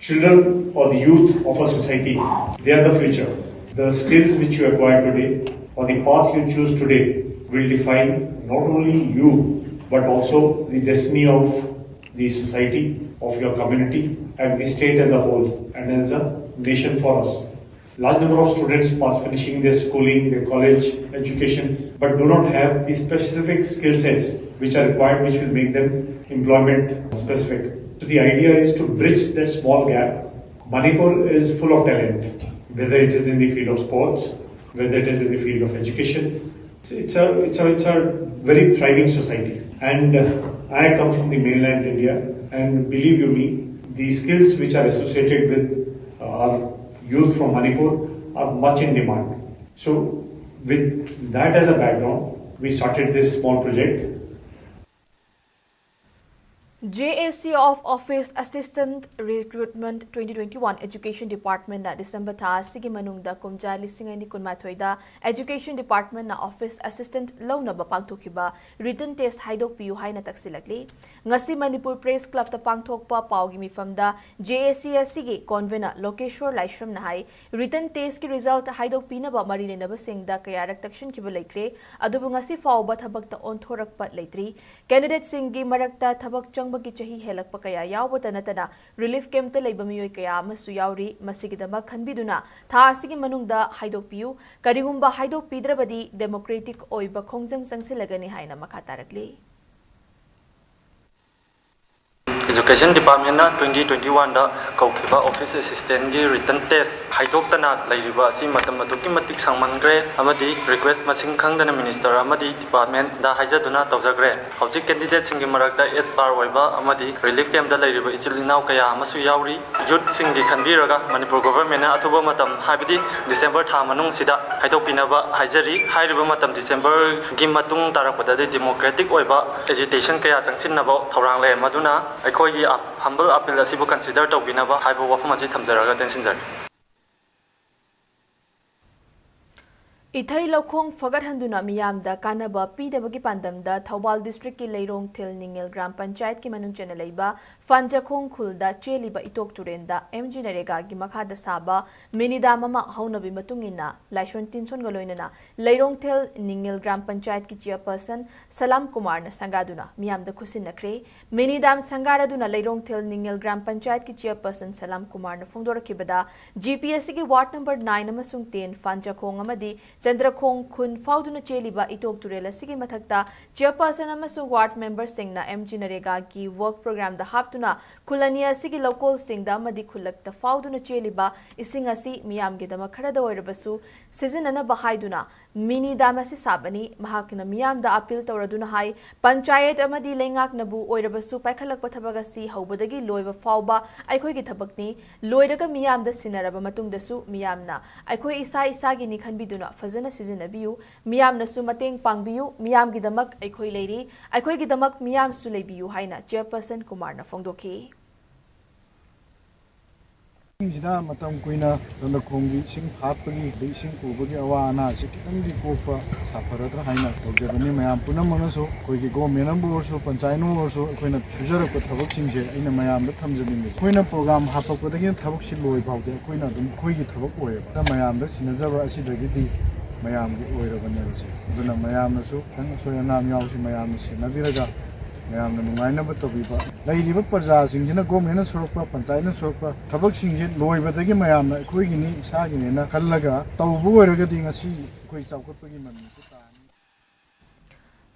Children or the youth of a society, they are the future. The skills which you acquire today or the path you choose today will define not only you but also the destiny of the society, of your community, and the state as a whole, and as a nation for us. Large number of students pass finishing their schooling, their college education, but do not have the specific skill sets which are required, which will make them employment specific. So the idea is to bridge that small gap. Manipur is full of talent, whether it is in the field of sports, whether it is in the field of education. It's, it's a, it's a, it's a very thriving society. And uh, I come from the mainland India, and believe you me, the skills which are associated with uh, our youth from Manipur are much in demand. So, with that as a background, we started this small project. J A C of Office Assistant Recruitment twenty twenty-one Education Department ꯅ December ꯊꯥ ꯑꯁꯤꯒꯤ ꯃꯅꯨꯡꯗ ꯀꯨꯝꯖꯥ ꯂꯤꯁꯤꯡ ꯑꯅꯤ ꯀꯨꯟꯃꯥꯊꯣꯏꯗ Education Department ꯅ Office Assistant ꯂꯧꯅꯕ ꯄꯥꯡꯊꯣꯛꯈꯤꯕ written test ꯍꯥꯏꯗꯣꯛꯄꯤꯌꯨ ꯍꯥꯏꯅ ꯇꯛꯁꯤꯜꯂꯛꯂꯤ꯫ ꯉꯁꯤ ꯃꯅꯤꯄꯨꯔ Press Club ꯇ ꯄꯥꯡꯊꯣꯛꯄ ꯄꯥꯎꯒꯤ ꯃꯤꯐꯝꯗ J A C ꯑꯁꯤꯒꯤ convener ꯂꯣꯀꯦꯁꯣꯔ ꯂꯥꯏꯁ꯭ꯔꯝꯅ ꯍꯥꯏ, written test ꯀꯤ result ꯍꯥꯏꯗꯣꯛꯄꯤꯅꯕ ꯃꯔꯤ ꯂꯩꯅꯕꯁꯤꯡꯗ ꯀꯌꯥꯔꯛ ꯇꯛꯁꯤꯟꯈꯤꯕ ꯂꯩꯈ꯭ꯔꯦ, ꯑꯗꯨꯕꯨ ꯉꯁꯤ ꯐꯥꯎꯕ ꯊꯕꯛꯇ ꯑꯣꯟꯊꯣꯔꯛꯄ ꯂꯩꯇ꯭ꯔꯤ꯫ Candidate ꯁꯤꯡꯒꯤ ꯃꯔꯛꯇ ꯊꯕꯛ ꯆꯪꯕꯒꯤ ꯆꯍꯤ ꯍꯦꯜꯂꯛꯄ ꯀꯌꯥ ꯌꯥꯎꯕꯇ ꯅꯠꯇꯅ relief camp ꯇ ꯂꯩꯕ ꯃꯤꯑꯣꯏ ꯀꯌꯥ ꯑꯃꯁꯨ ꯌꯥꯎꯔꯤ꯫ ꯃꯁꯤꯒꯤꯗꯃꯛ ꯈꯟꯕꯤꯗꯨꯅ ꯊꯥ ꯑꯁꯤꯒꯤ ꯃꯅꯨꯡꯗ ꯍꯥꯏꯗꯣꯛꯄꯤꯌꯨ꯫ ꯀꯔꯤꯒꯨꯝꯕ ꯍꯥꯏꯗꯣꯛꯄꯤꯗ꯭ꯔꯕꯗꯤ democratic ꯑꯣꯏꯕ ꯈꯣꯡꯖꯪ ꯆꯪꯁꯤꯜꯂꯒꯅꯤ ꯍꯥꯏꯅ ꯃꯈꯥ ꯇꯥꯔꯛꯂꯤ꯫ Education Departmentꯅ twenty twenty oneꯗ ꯀꯧꯈꯤꯕ Office Assistantꯀꯤ written test ꯍꯥꯏꯗꯣꯛꯇꯅ ꯂꯩꯔꯤꯕ ꯑꯁꯤ ꯃꯇꯝ ꯑꯗꯨꯛꯀꯤ ꯃꯇꯤꯛ ꯁꯥꯡꯃꯟꯈ꯭ꯔꯦ ꯑꯃꯗꯤ request ꯃꯁꯤꯡ ꯈꯪꯗꯅ Minister ꯑꯃꯗꯤ Departmentꯗ ꯍꯥꯏꯖꯗꯨꯅ ꯇꯧꯖꯈ꯭ꯔꯦ꯫ ꯍꯧꯖꯤꯛ candidateꯁꯤꯡꯒꯤ ꯃꯔꯛꯇ age bar ꯑꯣꯏꯕ ꯑꯃꯗꯤ relief campꯇ ꯂꯩꯔꯤꯕ ꯏꯆꯤꯜ ꯏꯅꯥꯎ ꯀꯌꯥ ꯑꯃꯁꯨ ꯌꯥꯎꯔꯤ꯫ Youthꯁꯤꯡꯒꯤ ꯈꯟꯕꯤꯔꯒ ꯃꯅꯤꯄꯨꯔ Governmentꯅ ꯑꯊꯨꯕ ꯃꯇꯝ, ꯍꯥꯏꯕꯗꯤ December ꯊꯥ ꯃꯅꯨꯡꯁꯤꯗ ꯍꯥꯏꯗꯣꯛꯄꯤꯅꯕ ꯍꯥꯏꯖꯔꯤ꯫ ꯍꯥꯏꯔꯤꯕ ꯃꯇꯝ Decemberꯒꯤ ꯃꯇꯨꯡ ꯇꯥꯔꯛꯄꯗꯗꯤ democratic ꯑꯣꯏꯕ agitation ꯀꯌꯥ ꯆꯪꯁꯤꯟꯅꯕ ꯊꯧꯔꯥꯡ ꯂꯩ, ꯃꯗꯨꯅ ꯑꯩꯈꯣꯏꯒꯤ humble appeal ꯑꯁꯤꯕꯨ consider ꯇꯧꯕꯤꯅꯕ ꯍꯥꯏꯕ ꯋꯥꯐꯝ ꯑꯁꯤ ꯊꯝꯖꯔꯒ ꯇꯦꯟꯁꯤꯟꯖꯔꯦ꯫ ꯏꯊꯩ ꯂꯧꯈꯣꯡ ꯐꯒꯠꯍꯟꯗꯨꯅ ꯃꯤꯌꯥꯝꯗ ꯀꯥꯟꯅꯕ ꯄꯤꯅꯕꯒꯤ ꯄꯥꯟꯗꯝꯗ ꯊꯧꯕꯥꯜ districtꯀꯤ ꯂꯩꯔꯣꯡꯊꯦꯜ ꯅꯤꯡꯉꯦꯜ ꯒ꯭ꯔꯥꯝ ꯄꯟꯆꯥꯌꯠꯀꯤ ꯃꯅꯨꯡ ꯆꯟꯅ ꯂꯩꯕ ꯐꯥꯟꯖꯈꯣꯡ ꯈꯨꯜꯗ ꯆꯦꯜꯂꯤꯕ ꯏꯇꯣꯛ ꯇꯨꯔꯦꯜꯗ MGNREGAꯒꯤ ꯃꯈꯥꯗ ꯁꯥꯕ mini dam ꯑꯃ ꯍꯧꯅꯕꯤ ꯃꯇꯨꯡ ꯏꯟꯅ ꯂꯥꯏꯁꯣꯟ ꯇꯤꯟꯁꯣꯟꯒ ꯂꯣꯏꯅꯅ ꯂꯩꯔꯣꯡꯊꯦꯜ ꯅꯤꯡꯉꯦꯜ ꯒ꯭ꯔꯥꯝ ꯄꯟꯆꯥꯌꯠꯀꯤ chairperson ꯁꯂꯥꯝ ꯀꯨꯃꯥꯔꯅ ꯁꯪꯒꯥꯗꯨꯅ ꯃꯤꯌꯥꯝꯗ ꯈꯨꯠꯁꯤꯟꯅꯈ꯭ꯔꯦ꯫ Mini dam ꯁꯪꯒꯥꯔꯗꯨꯅ ꯂꯩꯔꯣꯡꯊꯦꯜ ꯅꯤꯡꯉꯦꯜ ꯒ꯭ꯔꯥꯝ ꯄꯟꯆꯥꯌꯠꯀꯤ chairperson ꯁꯂꯥꯝ ꯀꯨꯃꯥꯔꯅ ꯐꯣꯡꯗꯣꯔꯛꯈꯤꯕꯗ, GP ꯑꯁꯤꯒꯤ ward number nine ꯑꯃꯁꯨꯡ ten ꯐꯥꯟꯖꯈꯣꯡ ꯑꯃꯗꯤ ꯆꯟꯗ꯭ꯔꯈꯣꯡ ꯈꯨꯟ ꯐꯥꯎꯗꯨꯅ ꯆꯦꯜꯂꯤꯕ ꯏꯇꯣꯛ ꯇꯨꯔꯦꯜ ꯑꯁꯤꯒꯤ ꯃꯊꯛꯇ chairperson ꯑꯃꯁꯨꯡ ward memberꯁꯤꯡꯅ MGNREGAꯒꯤ work programꯗ ꯍꯥꯞꯇꯨꯅ ꯈꯨꯜ ꯑꯅꯤ ꯑꯁꯤꯒꯤ ꯂꯧꯀꯣꯜꯁꯤꯡꯗ ꯑꯃꯗꯤ ꯈꯨꯜꯂꯛꯇ ꯐꯥꯎꯗꯨꯅ ꯆꯦꯜꯂꯤꯕ ꯏꯁꯤꯡ ꯑꯁꯤ ꯃꯤꯌꯥꯝꯒꯤꯗꯃꯛ ꯈꯔꯗ ꯑꯣꯏꯔꯕꯁꯨ ꯁꯤꯖꯤꯟꯅꯅꯕ ꯍꯥꯏꯗꯨꯅ mini dam ꯑꯁꯤ ꯁꯥꯕꯅꯤ꯫ ꯃꯍꯥꯛꯅ ꯃꯤꯌꯥꯝꯗ appeal ꯇꯧꯔꯗꯨꯅ ꯍꯥꯏ, ꯄꯟꯆꯥꯌꯠ ꯑꯃꯗꯤ ꯂꯩꯉꯥꯛꯅꯕꯨ ꯑꯣꯏꯔꯕꯁꯨ ꯄꯥꯏꯈꯠꯂꯛꯄ ꯊꯕꯛ ꯑꯁꯤ ꯍꯧꯕꯗꯒꯤ ꯂꯣꯏꯕ ꯐꯥꯎꯕ ꯑꯩꯈꯣꯏꯒꯤ ꯊꯕꯛꯅꯤ꯫ ꯂꯣꯏꯔꯒ ꯃꯤꯌꯥꯝꯗ ꯁꯤꯟꯅꯔꯕ ꯃꯇꯨꯡꯗꯁꯨ ꯃꯤꯌꯥꯝꯅ ꯑꯩꯈꯣꯏ ꯏꯁꯥ ꯏꯁꯥꯒꯤꯅꯤ ꯈꯟꯕꯤꯗꯨꯅ ꯐꯖꯅ ꯁꯤꯖꯤꯟꯅꯕꯤꯌꯨ꯫ ꯃꯤꯌꯥꯝꯅꯁꯨ ꯃꯇꯦꯡ ꯄꯥꯡꯕꯤꯌꯨ꯫ ꯃꯤꯌꯥꯝꯒꯤꯗꯃꯛ ꯑꯩꯈꯣꯏ ꯂꯩꯔꯤ꯫ ꯑꯩꯈꯣꯏꯒꯤꯗꯃꯛ ꯃꯤꯌꯥꯝꯁꯨ ꯂꯩꯕꯤꯌꯨ ꯍꯥꯏꯅ chairperson ꯀꯨꯃꯥꯔꯅ ꯐꯣꯡꯗꯣꯛꯈꯤ꯫ ꯁꯤꯡꯁꯤꯗ ꯃꯇꯝ ꯀꯨꯏꯅ ꯆꯟꯗ꯭ꯔꯈꯣꯡꯒꯤ ꯏꯁꯤꯡ ꯐꯥꯠꯄꯒꯤ ꯑꯗꯩ ꯏꯁꯤꯡ ꯄꯨꯕꯒꯤ ꯑꯋꯥ ꯑꯅꯥꯁꯤ ꯈꯤꯇꯪꯗꯤ ꯀꯣꯛꯄ ꯁꯥꯐꯔꯗ꯭ꯔꯥ ꯍꯥꯏꯅ ꯇꯧꯖꯕꯅꯤ꯫ ꯃꯌꯥꯝ ꯄꯨꯝꯅꯃꯛꯅꯁꯨ ꯑꯩꯈꯣꯏꯒꯤ governmentꯅꯕꯨ ꯑꯣꯏꯔꯁꯨ ꯄꯟꯆꯥꯌꯠꯅꯕꯨ ꯑꯣꯏꯔꯁꯨ ꯑꯩꯈꯣꯏꯅ ꯁꯨꯖꯔꯛꯄ ꯊꯕꯛꯁꯤꯡꯁꯦ ꯑꯩꯅ ꯃꯌꯥꯝꯗ ꯊꯝꯖꯅꯤꯡꯕꯁꯦ, ꯑꯩꯈꯣꯏꯅ program ꯍꯥꯞꯄꯛꯄꯗꯒꯤꯅ ꯊꯕꯛꯁꯤ ꯂꯣꯏ ꯐꯥꯎꯗꯤ ꯑꯩꯈꯣꯏꯅ ꯑꯗꯨꯝ ꯑꯩꯈꯣꯏꯒꯤ ꯊꯕꯛ ꯑꯣꯏꯌꯦꯕ꯫ ꯃꯌꯥꯝꯗ ꯁꯤꯟꯅꯖꯕ ꯑꯁꯤꯗꯒꯤꯗꯤ ꯃꯌꯥꯝꯒꯤ ꯑꯣꯏꯔꯕꯅꯦꯕꯁꯦ꯫ ꯑꯗꯨꯅ ꯃꯌꯥꯝꯅꯁꯨ ꯈꯤꯇꯪ ꯑꯁꯣꯏ ꯑꯉꯥꯝ ꯌꯥꯎꯁꯤ ꯃꯌꯥꯝꯅ ꯁꯦꯟꯅꯕꯤꯔꯒ ꯃꯌꯥꯝꯅ ꯅꯨꯡꯉꯥꯏꯅꯕ ꯇꯧꯕꯤꯕ꯫ ꯂꯩꯔꯤꯕ ꯄ꯭ꯔꯖꯥꯁꯤꯡꯁꯤꯅ governmentꯅ ꯁꯨꯔꯛꯄ, ꯄꯟꯆꯥꯌꯠꯅ ꯁꯨꯔꯛꯄ ꯊꯕꯛꯁꯤꯡꯁꯦ ꯂꯣꯏꯕꯗꯒꯤ ꯃꯌꯥꯝꯅ ꯑꯩꯈꯣꯏꯒꯤꯅꯤ, ꯏꯁꯥꯒꯤꯅꯦꯅ ꯈꯜꯂꯒ ꯇꯧꯕ ꯑꯣꯏꯔꯒꯗꯤ ꯉꯁꯤ ꯑꯩꯈꯣꯏ ꯆꯥꯎꯈꯠꯄꯒꯤ ꯃꯃꯤꯁꯦ ꯇꯥꯅꯤ꯫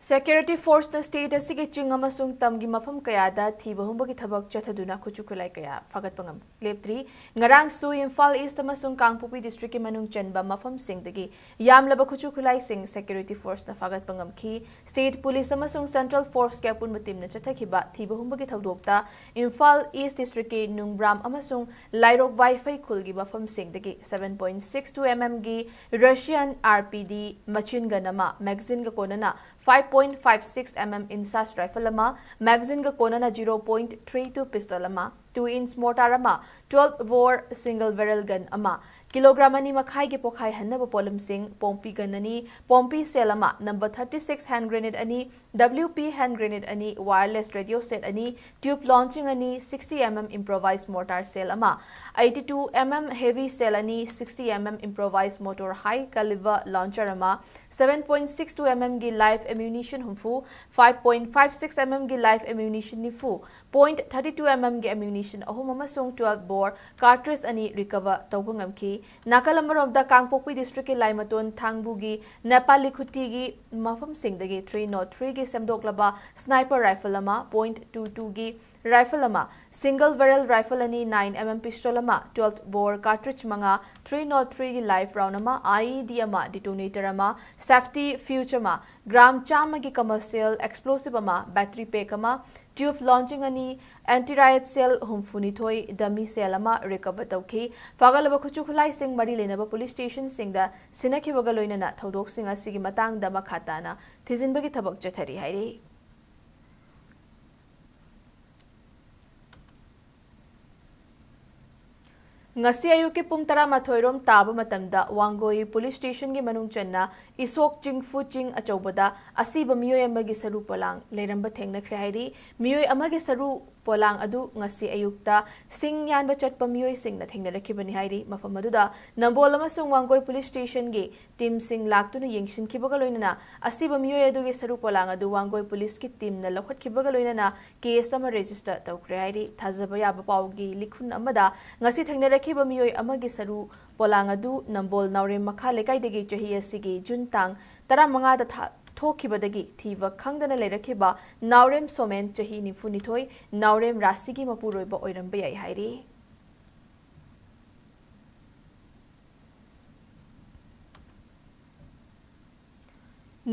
Security Force ꯅ state ꯑꯁꯤꯒꯤ ꯆꯤꯡ ꯑꯃꯁꯨꯡ ꯇꯝꯒꯤ ꯃꯐꯝ ꯀꯌꯥꯗ ꯊꯤꯕ ꯍꯨꯝꯕꯒꯤ ꯊꯕꯛ ꯆꯠꯊꯗꯨꯅ ꯈꯨꯠꯁꯨ ꯈꯨꯠꯂꯥꯏ ꯀꯌꯥ ꯐꯥꯒꯠꯄ ꯉꯝ-, ꯂꯦꯞꯇ꯭ꯔꯤ꯫ ꯉꯔꯥꯡꯁꯨ ꯏꯝꯐꯥꯜ East ꯑꯃꯁꯨꯡ ꯀꯥꯡꯄꯣꯛꯄꯤ district ꯀꯤ ꯃꯅꯨꯡ ꯆꯟꯕ ꯃꯐꯝꯁꯤꯡꯗꯒꯤ ꯌꯥꯝꯂꯕ ꯈꯨꯠꯁꯨ ꯈꯨꯠꯂꯥꯏꯁꯤꯡ Security Force ꯅ ꯐꯥꯒꯠꯄ ꯉꯝꯈꯤ꯫ State Police ꯑꯃꯁꯨꯡ Central Force ꯀꯤ ꯑꯄꯨꯟꯕ team ꯅ ꯆꯠꯊꯈꯤꯕ ꯊꯤꯕ ꯍꯨꯝꯕꯒꯤ ꯊꯧꯗꯣꯛꯇ ꯏꯝꯐꯥꯜ East district ꯀꯤ ꯅꯨꯡꯕ꯭ꯔꯥꯝ ꯑꯃꯁꯨꯡ ꯂꯥꯏꯔꯣꯛ ꯋꯥꯏꯐꯩ ꯈꯨꯜꯒꯤ ꯃꯐꯝꯁꯤꯡꯗꯒꯤ seven point six two M M ꯒꯤ Russian R P D machine gun ꯑꯃ, magazine ꯒ ꯀꯣꯟꯅꯅ five point five six M M INSAS rifle ꯑꯃ, magazine ꯒ ꯀꯣꯟꯅꯅ zero point three two pistol ꯑꯃ, two inch mortar ꯑꯃ, twelve bore single barrel gun ꯑꯃ, ꯀꯤꯂꯣꯒ꯭ꯔꯥꯝ ꯑꯅꯤ ꯃꯈꯥꯏꯒꯤ ꯄꯣꯈꯥꯏꯍꯟꯅꯕ ꯄꯣꯠꯂꯝꯁꯤꯡ, ꯄꯣꯝꯄꯤ gun ꯑꯅꯤ, ꯄꯣꯝꯄꯤ shell ꯑꯃ, number thirty six hand grenade ꯑꯅꯤ, W P hand grenade ꯑꯅꯤ, wireless radio set ꯑꯅꯤ, tube launching ꯑꯅꯤ, sixty M M improvised mortar shell ꯑꯃ, eighty two M M heavy shell ꯑꯅꯤ, sixty M M improvised motor high caliber launcher ꯑꯃ, seven point six two M M ꯒꯤ live ammunition ꯍꯨꯝꯐꯨ, five point five six M M ꯒꯤ live ammunition ꯅꯤꯐꯨ, point thirty two M M ꯒꯤ ammunition ꯑꯍꯨꯝ ꯑꯃꯁꯨꯡ twelve bore cartridge ꯑꯅꯤ recover ꯇꯧꯕ ꯉꯝꯈꯤ꯫ ꯅꯥꯀꯜ ꯑꯃꯔꯣꯝꯗ, ꯀꯥꯡꯄꯣꯛꯄꯤ district ꯀꯤ ꯂꯥꯏꯃꯇꯣꯟ ꯊꯥꯡꯕꯨꯒꯤ ꯅꯦꯄꯥꯂꯤ ꯈꯨꯇꯤꯒꯤ ꯃꯐꯝꯁꯤꯡꯗꯒꯤ three nought three ꯒꯤ ꯁꯦꯝꯗꯣꯛꯂꯕ sniper rifle ꯑꯃ, point two two ꯒꯤ rifle ꯑꯃ, single barrel rifle ꯑꯅꯤ, nine M M pistol ꯑꯃ, twelve bore cartridge ꯃꯉꯥ, three nought three ꯒꯤ live round ꯑꯃ, I E D ꯑꯃ, detonator ꯑꯃ, safety fuse ꯑꯃ, gram ꯆꯥꯝꯃꯒꯤ commercial explosive ꯑꯃ, battery pack ꯑꯃ, tube launching ꯑꯅꯤ, anti riot shell ꯍꯨꯝꯐꯨ ꯅꯤꯊꯣꯏ, dummy shell ꯑꯃ recover ꯇꯧꯈꯤ꯫ ꯐꯥꯒꯠꯂꯕ ꯈꯨꯠꯁꯨ ꯈꯨꯠꯂꯥꯏꯁꯤꯡ ꯃꯔꯤ ꯂꯩꯅꯕ police station ꯁꯤꯡꯗ ꯁꯤꯟꯅꯈꯤꯕꯒ ꯂꯣꯏꯅꯅ ꯊꯧꯗꯣꯛꯁꯤꯡ ꯑꯁꯤꯒꯤ ꯃꯇꯥꯡꯗ ꯃꯈꯥ ꯇꯥꯅ ꯊꯤꯖꯤꯟꯕꯒꯤ ꯊꯕꯛ ꯆꯠꯊꯔꯤ ꯍꯥꯏꯔꯤ꯫ ꯉꯁꯤ ꯑꯌꯨꯛꯀꯤ ꯄꯨꯡ ꯇꯔꯥꯃꯥꯊꯣꯏ ꯔꯣꯝ ꯇꯥꯕ ꯃꯇꯝꯗ ꯋꯥꯡꯒꯣꯏ police station ꯒꯤ ꯃꯅꯨꯡ ꯆꯟꯅ ꯏꯁꯣꯛ ꯆꯤꯡꯐꯨ ꯆꯤꯡ ꯑꯆꯧꯕꯗ ꯑꯁꯤꯕ ꯃꯤꯑꯣꯏ ꯑꯃꯒꯤ ꯁꯔꯨ ꯄꯣꯂꯥꯡ ꯂꯩꯔꯝꯕ ꯊꯦꯡꯅꯈ꯭ꯔꯦ ꯍꯥꯏꯔꯤ꯫ ꯃꯤꯑꯣꯏ ꯑꯃꯒꯤ ꯁꯔꯨ ꯄꯣꯂꯥꯡ ꯑꯗꯨ ꯉꯁꯤ ꯑꯌꯨꯛꯇ ꯁꯤꯡ ꯌꯥꯟꯕ ꯆꯠꯄ ꯃꯤꯑꯣꯏꯁꯤꯡꯅ ꯊꯦꯡꯅꯔꯛꯈꯤꯕꯅꯤ ꯍꯥꯏꯔꯤ꯫ ꯃꯐꯝ ꯑꯗꯨꯗ ꯅꯝꯕꯣꯜ ꯑꯃꯁꯨꯡ ꯋꯥꯡꯒꯣꯏ police station ꯒꯤ team ꯁꯤꯡ ꯂꯥꯛꯇꯨꯅ ꯌꯦꯡꯁꯤꯟꯈꯤꯕꯒ ꯂꯣꯏꯅꯅ ꯑꯁꯤꯕ ꯃꯤꯑꯣꯏ ꯑꯗꯨꯒꯤ ꯁꯔꯨ ꯄꯣꯂꯥꯡ ꯑꯗꯨ ꯋꯥꯡꯒꯣꯏ police ꯀꯤ team ꯅ ꯂꯧꯈꯠꯈꯤꯕꯒ ꯂꯣꯏꯅꯅ case ꯑꯃ register ꯇꯧꯈ꯭ꯔꯦ ꯍꯥꯏꯔꯤ꯫ ꯊꯥꯖꯕ ꯌꯥꯕ ꯄꯥꯎꯒꯤ ꯂꯤꯈꯨꯟ ꯑꯃꯗ ꯉꯁꯤ ꯊꯦꯡꯅꯔꯛꯈꯤꯕ ꯃꯤꯑꯣꯏ ꯑꯃꯒꯤ ꯁꯔꯨ ꯄꯣꯂꯥꯡ ꯑꯗꯨ ꯅꯝꯕꯣꯜ ꯅꯥꯎꯔꯦꯝ ꯃꯈꯥ ꯂꯩꯀꯥꯏꯗꯒꯤ ꯆꯍꯤ ꯑꯁꯤꯒꯤ ꯖꯨꯟ ꯇꯥꯡ ꯇꯔꯥꯃꯉꯥꯗ ꯊꯥ-, ꯊꯣꯛꯈꯤꯕꯗꯒꯤ ꯊꯤꯕ ꯈꯪꯗꯅ ꯂꯩꯔꯛꯈꯤꯕ ꯅꯥꯎꯔꯦꯝ ꯁꯣꯃꯦꯟ, ꯆꯍꯤ ꯅꯤꯐꯨꯅꯤꯊꯣꯏ, ꯅꯥꯎꯔꯦꯝ ꯔꯥꯁꯤꯒꯤ ꯃꯄꯨꯔꯣꯏꯕ ꯑꯣꯏꯔꯝꯕ ꯌꯥꯏ ꯍꯥꯏꯔꯤ꯫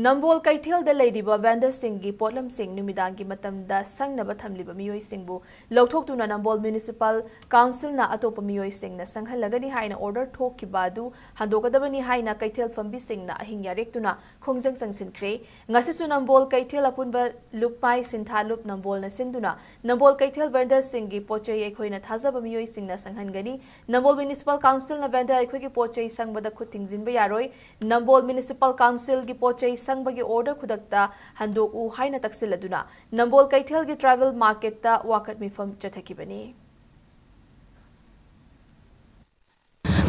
ꯅꯝꯕꯣꯜ ꯀꯩꯊꯦꯜꯗ ꯂꯩꯔꯤꯕ ꯚꯦꯟꯗꯔꯁꯤꯡꯒꯤ ꯄꯣꯠꯂꯝꯁꯤꯡ ꯅꯨꯃꯤꯗꯥꯡꯒꯤ ꯃꯇꯝꯗ ꯁꯪꯅꯕ ꯊꯝꯂꯤꯕ ꯃꯤꯑꯣꯏꯁꯤꯡꯕꯨ ꯂꯧꯊꯣꯛꯇꯨꯅ ꯅꯝꯕꯣꯜ ꯃ꯭ꯌꯨꯅꯤꯁꯤꯄꯥꯜ ꯀꯥꯎꯟꯁꯤꯜꯅ ꯑꯇꯣꯞꯄ ꯃꯤꯑꯣꯏꯁꯤꯡꯅ ꯁꯪꯍꯜꯂꯒꯅꯤ ꯍꯥꯏꯅ ꯑꯣꯔꯗꯔ ꯊꯣꯛꯈꯤꯕ ꯑꯗꯨ ꯍꯟꯗꯣꯛꯀꯗꯕꯅꯤ ꯍꯥꯏꯅ ꯀꯩꯊꯦꯜ ꯐꯝꯕꯤꯁꯤꯡꯅ ꯑꯍꯤꯡ ꯌꯥꯔꯦꯛꯇꯨꯅ ꯈꯣꯡꯖꯪ ꯆꯪꯁꯤꯟꯈ꯭ꯔꯦ꯫ ꯉꯁꯤꯁꯨ ꯅꯝꯕꯣꯜ ꯀꯩꯊꯦꯜ ꯑꯄꯨꯟꯕ ꯂꯨꯞꯃꯥꯏ ꯁꯤꯟꯊꯥ ꯂꯨꯞ ꯅꯝꯕꯣꯜꯅ ꯁꯤꯟꯗꯨꯅ ꯅꯝꯕꯣꯜ ꯀꯩꯊꯦꯜ ꯚꯦꯟꯗꯔꯁꯤꯡꯒꯤ ꯄꯣꯠꯆꯩ ꯑꯩꯈꯣꯏꯅ ꯊꯥꯖꯕ ꯃꯤꯑꯣꯏꯁꯤꯡꯅ ꯁꯪꯍꯟꯒꯅꯤ꯫ ꯅꯝꯕꯣꯜ ꯃ꯭ꯌꯨꯅꯤꯁꯤꯄꯥꯜ ꯀꯥꯎꯟꯁꯤꯜꯅ ꯚꯦꯟꯗꯔ ꯑꯩꯈꯣꯏꯒꯤ ꯄꯣꯠꯆꯩ ꯁꯪꯕꯗ ꯈꯨꯠ ꯊꯤꯡꯖꯤꯟꯕ ꯌꯥꯔꯣꯏ꯫ ꯅꯝꯕꯣꯜ ꯃ꯭ꯌꯨꯅꯤꯁꯤꯄꯥꯜ ꯀꯥꯎꯟꯁꯤꯜꯒꯤ ꯄꯣꯠꯆꯩ ꯁꯪꯕꯒꯤ ꯑꯣꯔꯗꯔ ꯈꯨꯗꯛꯇ ꯍꯟꯗꯣꯛꯎ ꯍꯥꯏꯅ ꯇꯛꯁꯤꯜꯂꯗꯨꯅ ꯅꯝꯕꯣꯜ ꯀꯩꯊꯦꯜꯒꯤ ꯇ꯭ꯔꯥꯏꯕꯦꯜ ꯃꯥꯔꯀꯦꯠꯇ ꯋꯥꯀꯠ ꯃꯤꯐꯝ ꯆꯠꯊꯈꯤꯕꯅꯤ꯫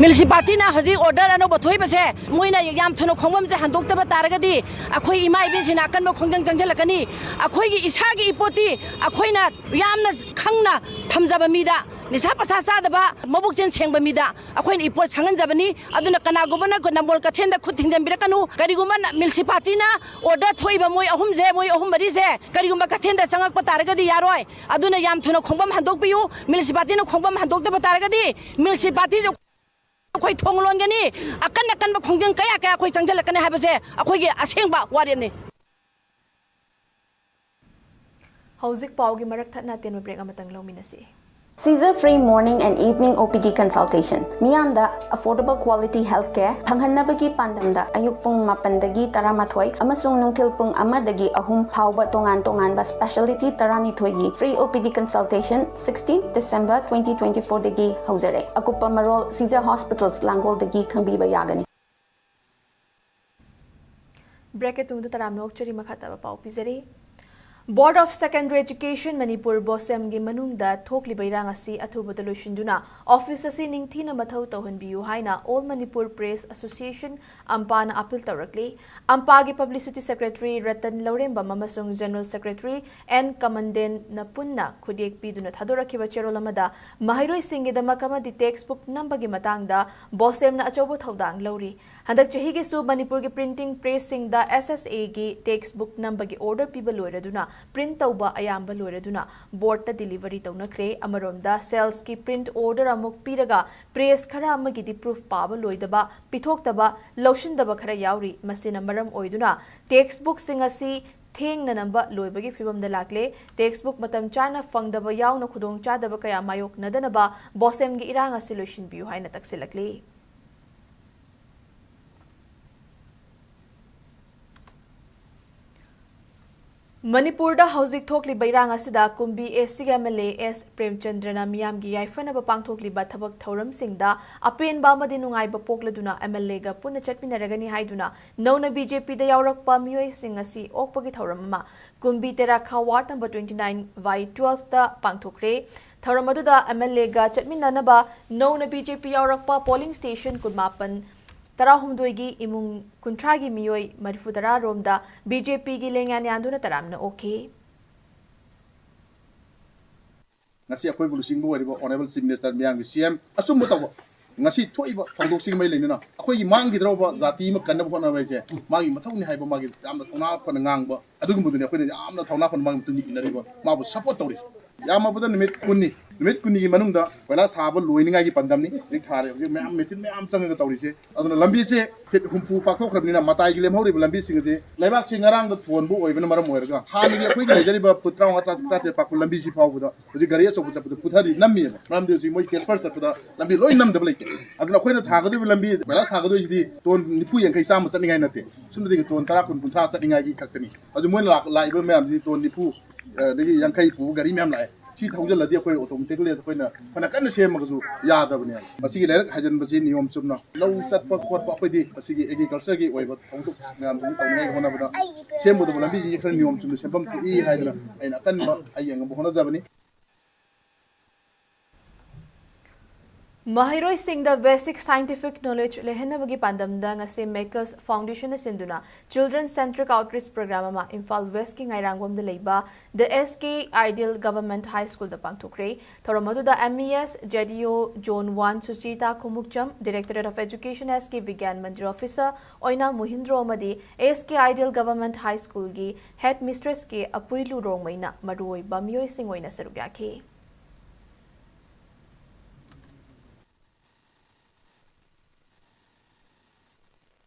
ꯃ꯭ꯌꯨꯅꯤꯁꯤꯄꯥꯂꯤꯇꯤꯅ ꯍꯧꯖꯤꯛ ꯑꯣꯔꯗꯔ ꯑꯅꯧꯕ ꯊꯣꯛꯏꯕꯁꯦ, ꯃꯣꯏꯅ ꯌꯥꯝ ꯊꯨꯅ ꯈꯣꯡꯕꯝꯁꯦ ꯍꯟꯗꯣꯛꯇꯕ ꯇꯥꯔꯒꯗꯤ, ꯑꯩꯈꯣꯏ ꯏꯃꯥ ꯏꯕꯦꯟꯁꯤꯡꯅ ꯑꯀꯟꯕ ꯈꯣꯡꯖꯪ ꯆꯪꯁꯤꯜꯂꯛꯀꯅꯤ꯫ ꯑꯩꯈꯣꯏꯒꯤ ꯏꯁꯥꯒꯤ ꯏꯄꯣꯠꯇꯤ ꯑꯩꯈꯣꯏꯅ ꯌꯥꯝꯅ ꯈꯪꯅ ꯊꯝꯖꯕ ꯃꯤꯗ, ꯅꯤꯁꯥ ꯄꯁꯥ ꯆꯥꯗꯕ, ꯃꯕꯨꯛ ꯆꯦꯟ ꯁꯦꯡꯕ ꯃꯤꯗ ꯑꯩꯈꯣꯏꯅ ꯏꯄꯣꯠ ꯁꯪꯍꯟꯖꯕꯅꯤ꯫ ꯑꯗꯨꯅ ꯀꯅꯥꯒꯨꯝꯕꯅ ꯅꯝꯕꯣꯜ ꯀꯩꯊꯦꯜꯗ ꯈꯨꯠ ꯊꯤꯡꯖꯤꯟꯕꯤꯔꯛꯀꯅꯨ꯫ ꯀꯔꯤꯒꯨꯝꯕ ꯃ꯭ꯌꯨꯅꯤꯁꯤꯄꯥꯂꯤꯇꯤꯅ ꯑꯣꯔꯗꯔ ꯊꯣꯛꯏꯕ ꯃꯣꯏ ꯑꯍꯨꯝꯁꯦ, ꯃꯣꯏ ꯑꯍꯨꯝ ꯃꯔꯤꯁꯦ ꯀꯔꯤꯒꯨꯝꯕ ꯀꯩꯊꯦꯜꯗ ꯆꯪꯉꯛꯄ ꯇꯥꯔꯒꯗꯤ ꯌꯥꯔꯣꯏ꯫ ꯑꯗꯨꯅ ꯌꯥꯝ ꯊꯨꯅ ꯈꯣꯡꯕꯝ ꯍꯟꯗꯣꯛꯄꯤꯌꯨ꯫ ꯃ꯭ꯌꯨꯅꯤꯁꯤꯄꯥꯂꯤꯇꯤꯅ ꯈꯣꯡꯕꯝ ꯍꯟꯗꯣꯛꯇꯕ ꯇꯥꯔꯒꯗꯤ ꯃ꯭ꯌꯨꯅꯤꯁꯤꯄꯥꯂꯤꯇꯤꯁꯨ ꯑꯩꯈꯣꯏ ꯊꯣꯡ ꯂꯣꯟꯒꯅꯤ꯫ ꯑꯀꯟ ꯑꯀꯟꯕ ꯈꯣꯡꯖꯪ ꯀꯌꯥ ꯀꯌꯥ ꯑꯩꯈꯣꯏ ꯆꯪꯁꯤꯜꯂꯛꯀꯅꯤ ꯍꯥꯏꯕꯁꯦ ꯑꯩꯈꯣꯏꯒꯤ ꯑꯁꯦꯡꯕ ꯋꯥꯔꯦꯞꯅꯤ꯫ ꯍꯧꯖꯤꯛ ꯄꯥꯎꯒꯤ ꯃꯔꯛ ꯊꯠꯅ ꯑꯇꯦꯟꯕ ꯕ꯭ꯔꯦꯛ ꯑꯃꯇꯪ ꯂꯧꯃꯤꯟꯅꯁꯤ꯫ Seizure free morning and evening O P D consultation. ꯃꯤꯌꯥꯝꯗ affordable quality health care ꯐꯪꯍꯟꯅꯕꯒꯤ ꯄꯥꯟꯗꯝꯗ ꯑꯌꯨꯛ ꯄꯨꯡ ꯃꯥꯄꯟꯗꯒꯤ ꯇꯔꯥꯃꯥꯊꯣꯏ ꯑꯃꯁꯨꯡ ꯅꯨꯡꯊꯤꯜ ꯄꯨꯡ ꯑꯃꯗꯒꯤ ꯑꯍꯨꯝ ꯐꯥꯎꯕ ꯇꯣꯉꯥꯟ ꯇꯣꯉꯥꯟꯕ specialty ꯇꯔꯥꯅꯤꯊꯣꯏꯒꯤ free O P D consultation sixteen December twenty twenty-four ꯗꯒꯤ ꯍꯧꯖꯔꯦ꯫ ꯑꯀꯨꯞꯄ ꯃꯔꯣꯜ Seizure Hospitals ꯂꯥꯡꯒꯣꯜꯗꯒꯤ ꯈꯪꯕꯤꯕ ꯌꯥꯒꯅꯤ꯫ ꯕ꯭ꯔꯦꯛꯀꯤ ꯇꯨꯡꯗ ꯇꯔꯥꯝꯅ ꯑꯣꯛꯆꯔꯤ, ꯃꯈꯥ ꯇꯥꯕ ꯄꯥꯎ ꯄꯤꯖꯔꯤ꯫ Board of Secondary Education Manipur, BOSEMꯒꯤ ꯃꯅꯨꯡꯗ ꯊꯣꯛꯂꯤꯕ ꯏꯔꯥꯡ ꯑꯁꯤ ꯑꯊꯨꯕꯗ ꯂꯣꯏꯁꯤꯟꯗꯨꯅ office ꯑꯁꯤ ꯅꯤꯡꯊꯤꯅ ꯃꯊꯧ ꯇꯧꯍꯟꯕꯤꯌꯨ ꯍꯥꯏꯅ All Manipur Press Association, ꯑꯝꯄꯥꯅ appeal ꯇꯧꯔꯛꯂꯤ꯫ ꯑꯝꯄꯥꯒꯤ Publicity Secretary Ratan ꯂꯧꯔꯦꯝꯕꯝ ꯑꯃꯁꯨꯡ General Secretary ꯑꯦꯟ ꯀꯃꯟꯗꯦꯟꯅ ꯄꯨꯟꯅ ꯈꯨꯠꯌꯦꯛ ꯄꯤꯗꯨꯅ ꯊꯥꯗꯣꯔꯛꯈꯤꯕ ꯆꯦꯔꯣꯜ ꯑꯃꯗ ꯃꯍꯩꯔꯣꯏꯁꯤꯡꯒꯤꯗꯃꯛ ꯑꯃꯗꯤ text book ꯅꯝꯕꯒꯤ ꯃꯇꯥꯡꯗ BOSEMꯅ ꯑꯆꯧꯕ ꯊꯧꯗꯥꯡ ꯂꯧꯔꯤ꯫ ꯍꯟꯗꯛ ꯆꯍꯤꯒꯤꯁꯨ ꯃꯅꯤꯄꯨꯔꯒꯤ printing pressꯁꯤꯡꯗ SSAꯒꯤ text book ꯅꯝꯕꯒꯤ order ꯄꯤꯕ ꯂꯣꯏꯔꯗꯨꯅ, print ꯇꯧꯕ ꯑꯌꯥꯝꯕ ꯂꯣꯏꯔꯗꯨꯅ boardꯇ delivery ꯇꯧꯅꯈ꯭ꯔꯦ꯫ ꯑꯃꯔꯣꯝꯗ, salesꯀꯤ print order ꯑꯃꯨꯛ ꯄꯤꯔꯒ press ꯈꯔ ꯑꯃꯒꯤꯗꯤ proof ꯄꯥꯕ ꯂꯣꯏꯗꯕ, ꯄꯤꯊꯣꯛꯇꯕ, ꯂꯧꯁꯤꯟꯗꯕ ꯈꯔ ꯌꯥꯎꯔꯤ꯫ ꯃꯁꯤꯅ ꯃꯔꯝ ꯑꯣꯏꯗꯨꯅ text bookꯁꯤꯡ ꯑꯁꯤ ꯊꯦꯡꯅ ꯅꯝꯕ ꯂꯣꯏꯕꯒꯤ ꯐꯤꯚꯝꯗ ꯂꯥꯛꯂꯦ꯫ Text book ꯃꯇꯝ ꯆꯥꯅ ꯐꯪꯗꯕ ꯌꯥꯎꯅ ꯈꯨꯗꯣꯡꯆꯥꯗꯕ ꯀꯌꯥ ꯃꯥꯌꯣꯛꯅꯗꯅꯕ BOSEMꯒꯤ ꯏꯔꯥꯡ ꯑꯁꯤ ꯂꯣꯏꯁꯤꯟꯕꯤꯌꯨ ꯍꯥꯏꯅ ꯇꯛꯁꯤꯜꯂꯛꯂꯤ꯫ ꯃꯅꯤꯄꯨꯔꯗ ꯍꯧꯖꯤꯛ ꯊꯣꯛꯂꯤꯕ ꯏꯔꯥꯡ ꯑꯁꯤꯗ ꯀꯨꯝꯕꯤ SCꯒꯤ MLA ꯑꯦꯁ ꯄ꯭ꯔꯦꯝꯆꯟꯗ꯭ꯔꯅ ꯃꯤꯌꯥꯝꯒꯤ ꯌꯥꯏꯐꯅꯕ ꯄꯥꯡꯊꯣꯛꯂꯤꯕ ꯊꯕꯛ ꯊꯧꯔꯝꯁꯤꯡꯗ ꯑꯄꯦꯟꯕ ꯑꯃꯗꯤ ꯅꯨꯡꯉꯥꯏꯕ ꯄꯣꯛꯂꯗꯨꯅ MLAꯒ ꯄꯨꯟꯅ ꯆꯠꯃꯤꯟꯅꯔꯒꯅꯤ ꯍꯥꯏꯗꯨꯅ ꯅꯧꯅ BJPꯗ ꯌꯥꯎꯔꯛꯄ ꯃꯤꯑꯣꯏꯁꯤꯡ ꯑꯁꯤ ꯑꯣꯛꯄꯒꯤ ꯊꯧꯔꯝ ꯑꯃ ꯀꯨꯝꯕꯤ ꯇꯦꯔꯥꯈꯥ ward number twenty nine by twelveꯇ ꯄꯥꯡꯊꯣꯛꯈ꯭ꯔꯦ꯫ ꯊꯧꯔꯝ ꯑꯗꯨꯗ MLAꯒ ꯆꯠꯃꯤꯟꯅꯅꯕ ꯅꯧꯅ BJP ꯌꯥꯎꯔꯛꯄ polling station ꯀꯨꯟꯃꯥꯄꯟ, ꯇꯔꯥꯍꯨꯝꯗꯣꯏꯒꯤ ꯏꯃꯨꯡ ꯀꯨꯟꯊ꯭ꯔꯥꯒꯤ ꯃꯤꯑꯣꯏ ꯃꯔꯤꯐꯨꯇꯔꯥ ꯔꯣꯝꯗ BJPꯒꯤ ꯂꯦꯡꯌꯥꯟ ꯌꯥꯟꯗꯨꯅ ꯇꯔꯥꯝꯅ ꯑꯣꯛꯈꯤ꯫ ꯉꯁꯤ ꯑꯩꯈꯣꯏꯕꯨ ꯂꯨꯆꯤꯡꯕ ꯑꯣꯏꯔꯤꯕ Honourable Chief Minister, ꯃꯤꯌꯥꯝꯒꯤ CM, ꯑꯆꯨꯝꯕ ꯇꯧꯕ, ꯉꯁꯤ ꯊꯣꯛꯏꯕ ꯊꯧꯗꯣꯛꯁꯤꯡ ꯃꯔꯤ ꯂꯩꯅꯅ ꯑꯩꯈꯣꯏꯒꯤ ꯃꯥꯡꯈꯤꯗ꯭ꯔꯕ ꯖꯥꯇꯤ ꯑꯃ ꯀꯟꯅꯕ ꯍꯣꯠꯅꯕ ꯍꯥꯏꯁꯦ ꯃꯥꯒꯤ ꯃꯊꯧꯅꯤ ꯍꯥꯏꯕ, ꯃꯥꯒꯤ ꯌꯥꯝꯅ ꯊꯧꯅꯥ ꯐꯅ ꯉꯥꯡꯕ ꯑꯗꯨꯒꯨꯝꯕꯗꯨꯅꯤ ꯑꯩꯈꯣꯏꯅ ꯌꯥꯝꯅ ꯊꯧꯅꯥ ꯐꯅ ꯃꯥꯒꯤ ꯃꯇꯨꯡ ꯏꯟꯅꯔꯤꯕ, ꯃꯥꯕꯨ support ꯇꯧꯔꯤꯁꯦ꯫ ꯌꯥꯝꯃꯕꯗ ꯅꯨꯃꯤꯠ ꯀꯨꯟꯅꯤ, ꯅꯨꯃꯤꯠ ꯀꯨꯟꯅꯤꯒꯤ ꯃꯅꯨꯡꯗ ꯀꯣꯏꯂꯥꯁ ꯊꯥꯕ ꯂꯣꯏꯅꯤꯡꯉꯥꯏꯒꯤ ꯄꯥꯟꯗꯝꯅꯤ꯫ ꯍꯧꯖꯤꯛ ꯊꯥꯔꯦ, ꯍꯧꯖꯤꯛ ꯃꯌꯥꯝ, ꯃꯦꯆꯤꯟ ꯃꯌꯥꯝ ꯆꯪꯉꯒ ꯇꯧꯔꯤꯁꯦ꯫ ꯑꯗꯨꯅ ꯂꯝꯕꯤꯁꯦ ꯐꯤꯠ ꯍꯨꯝꯐꯨ ꯄꯥꯛꯊꯣꯛꯈ꯭ꯔꯕꯅꯤꯅ ꯃꯇꯥꯏꯒꯤ ꯂꯦꯝꯍꯧꯔꯤꯕ ꯂꯝꯕꯤꯁꯤꯡ ꯑꯁꯤ ꯂꯩꯕꯥꯛꯁꯤ ꯉꯔꯥꯡꯗ ꯊꯣꯟꯕ ꯑꯣꯏꯕꯅ ꯃꯔꯝ ꯑꯣꯏꯔꯒ ꯍꯥꯟꯅꯒꯤ ꯑꯩꯈꯣꯏꯒꯤ ꯂꯩꯖꯔꯤꯕ ꯐꯨꯠ ꯇꯔꯥꯃꯉꯥ, ꯇꯔꯥ, ꯇꯔꯥꯇꯔꯦꯠ ꯄꯥꯛꯄ ꯂꯝꯕꯤꯁꯤ ꯐꯥꯎꯕꯗ ꯍꯧꯖꯤꯛ ꯒꯥꯔꯤ ꯑꯆꯧꯕ ꯆꯠꯄꯗ ꯄꯨꯊꯔꯤ, ꯅꯝꯃꯤꯕ꯫ ꯃꯔꯝꯗꯤ ꯍꯧꯖꯤꯛ ꯃꯣꯏ ꯀꯦꯁꯄꯔ ꯆꯠꯄꯗ ꯂꯝꯕꯤ ꯂꯣꯏ ꯅꯝꯗꯕ ꯂꯩꯇꯦ꯫ ꯑꯗꯨꯅ ꯑꯩꯈꯣꯏꯅ ꯊꯥꯒꯗꯧꯔꯤꯕ ꯂꯝꯕꯤ, ꯀꯣꯏꯂꯥꯁ ꯊꯥꯒꯗꯣꯏꯁꯤꯗꯤ ꯇꯣꯟ ꯅꯤꯐꯨ, ꯌꯥꯡꯈꯩ, ꯆꯥꯝꯃ ꯆꯠꯅꯤꯡꯉꯥꯏ ꯅꯠꯇꯦ꯫ ꯁꯨꯝꯗꯒꯤ ꯇꯣꯟ ꯇꯔꯥ, ꯀꯨꯟ, ꯀꯨꯟꯊ꯭ꯔꯥ ꯆꯠꯅꯤꯡꯉꯥꯏꯒꯤ ꯈꯛꯇꯅꯤ꯫ ꯍꯧꯖꯤꯛ ꯃꯣꯏꯅ ꯂꯥꯛ-, ꯂꯥꯛꯏꯕ ꯃꯌꯥꯝꯁꯤꯗꯤ ꯇꯣꯟ ꯅꯤꯐꯨ, ꯑꯗꯒꯤ ꯌꯥꯡꯈꯩ ꯄꯨꯕ ꯒꯥꯔꯤ ꯃꯌꯥꯝ ꯂꯥꯛꯑꯦ꯫ ꯁꯤ ꯊꯧꯖꯤꯜꯂꯗꯤ ꯑꯩꯈꯣꯏ automatically ꯑꯩꯈꯣꯏꯅ ꯐꯅ ꯀꯟꯅ ꯁꯦꯝꯃꯒꯁꯨ ꯌꯥꯗꯕꯅꯦꯕ꯫ ꯃꯁꯤꯒꯤ ꯂꯩꯔꯛ ꯍꯥꯏꯖꯤꯟꯕꯁꯤ ꯅꯤꯌꯣꯝ ꯆꯨꯝꯅ ꯂꯧ ꯆꯠꯄ ꯈꯣꯠꯄ, ꯑꯩꯈꯣꯏꯗꯤ ꯃꯁꯤꯒꯤ agricultureꯒꯤ ꯑꯣꯏꯕ ꯊꯧꯗꯣꯛ ꯃꯌꯥꯝꯁꯤ ꯇꯧꯅꯤꯡꯉꯥꯏꯒꯤ ꯍꯣꯠꯅꯕꯗ ꯁꯦꯝꯒꯗꯕ ꯂꯝꯕꯤꯁꯤꯡꯁꯤ ꯈꯔ ꯅꯤꯌꯣꯝ ꯆꯨꯝꯅ ꯁꯦꯝꯐꯝ ꯊꯣꯛꯏ ꯍꯥꯏꯗꯅ ꯑꯩꯅ ꯑꯀꯟꯕ ꯑꯩ ꯌꯦꯡꯅꯕ ꯍꯣꯠꯅꯖꯕꯅꯤ꯫ ꯃꯍꯩꯔꯣꯏꯁꯤꯡꯗ basic scientific knowledge ꯂꯩꯍꯟꯅꯕꯒꯤ ꯄꯥꯟꯗꯝꯗ ꯉꯁꯤ ꯃꯦꯀꯔꯁ ꯐꯥꯎꯟꯗꯦꯁꯟꯅ ꯁꯤꯟꯗꯨꯅ Children Centric Outreach Program ꯑꯃ ꯏꯝꯐꯥꯜ ꯋꯦꯁꯀꯤ ꯉꯥꯏꯔꯥꯡꯕꯝꯗ ꯂꯩꯕ The S K Ideal Government High Schoolꯗ ꯄꯥꯡꯊꯣꯛꯈ꯭ꯔꯦ꯫ ꯊꯧꯔꯝ ꯑꯗꯨꯗ M E S, Z E O Zone one Suchita Khumukcham, Directorate of Education S K Vigyan Mandir Officer ꯑꯣꯏꯅ ꯃꯨꯍꯤꯟꯗ꯭ꯔꯣ ꯑꯃꯗꯤ S K Ideal Government High Schoolꯒꯤ Head Mistress K ꯑꯄꯨꯏꯂꯨ ꯔꯣꯡꯃꯩꯅ ꯃꯔꯨꯑꯣꯏꯕ ꯃꯤꯑꯣꯏꯁꯤꯡ ꯑꯣꯏꯅ ꯁꯔꯨꯛ ꯌꯥꯈꯤ꯫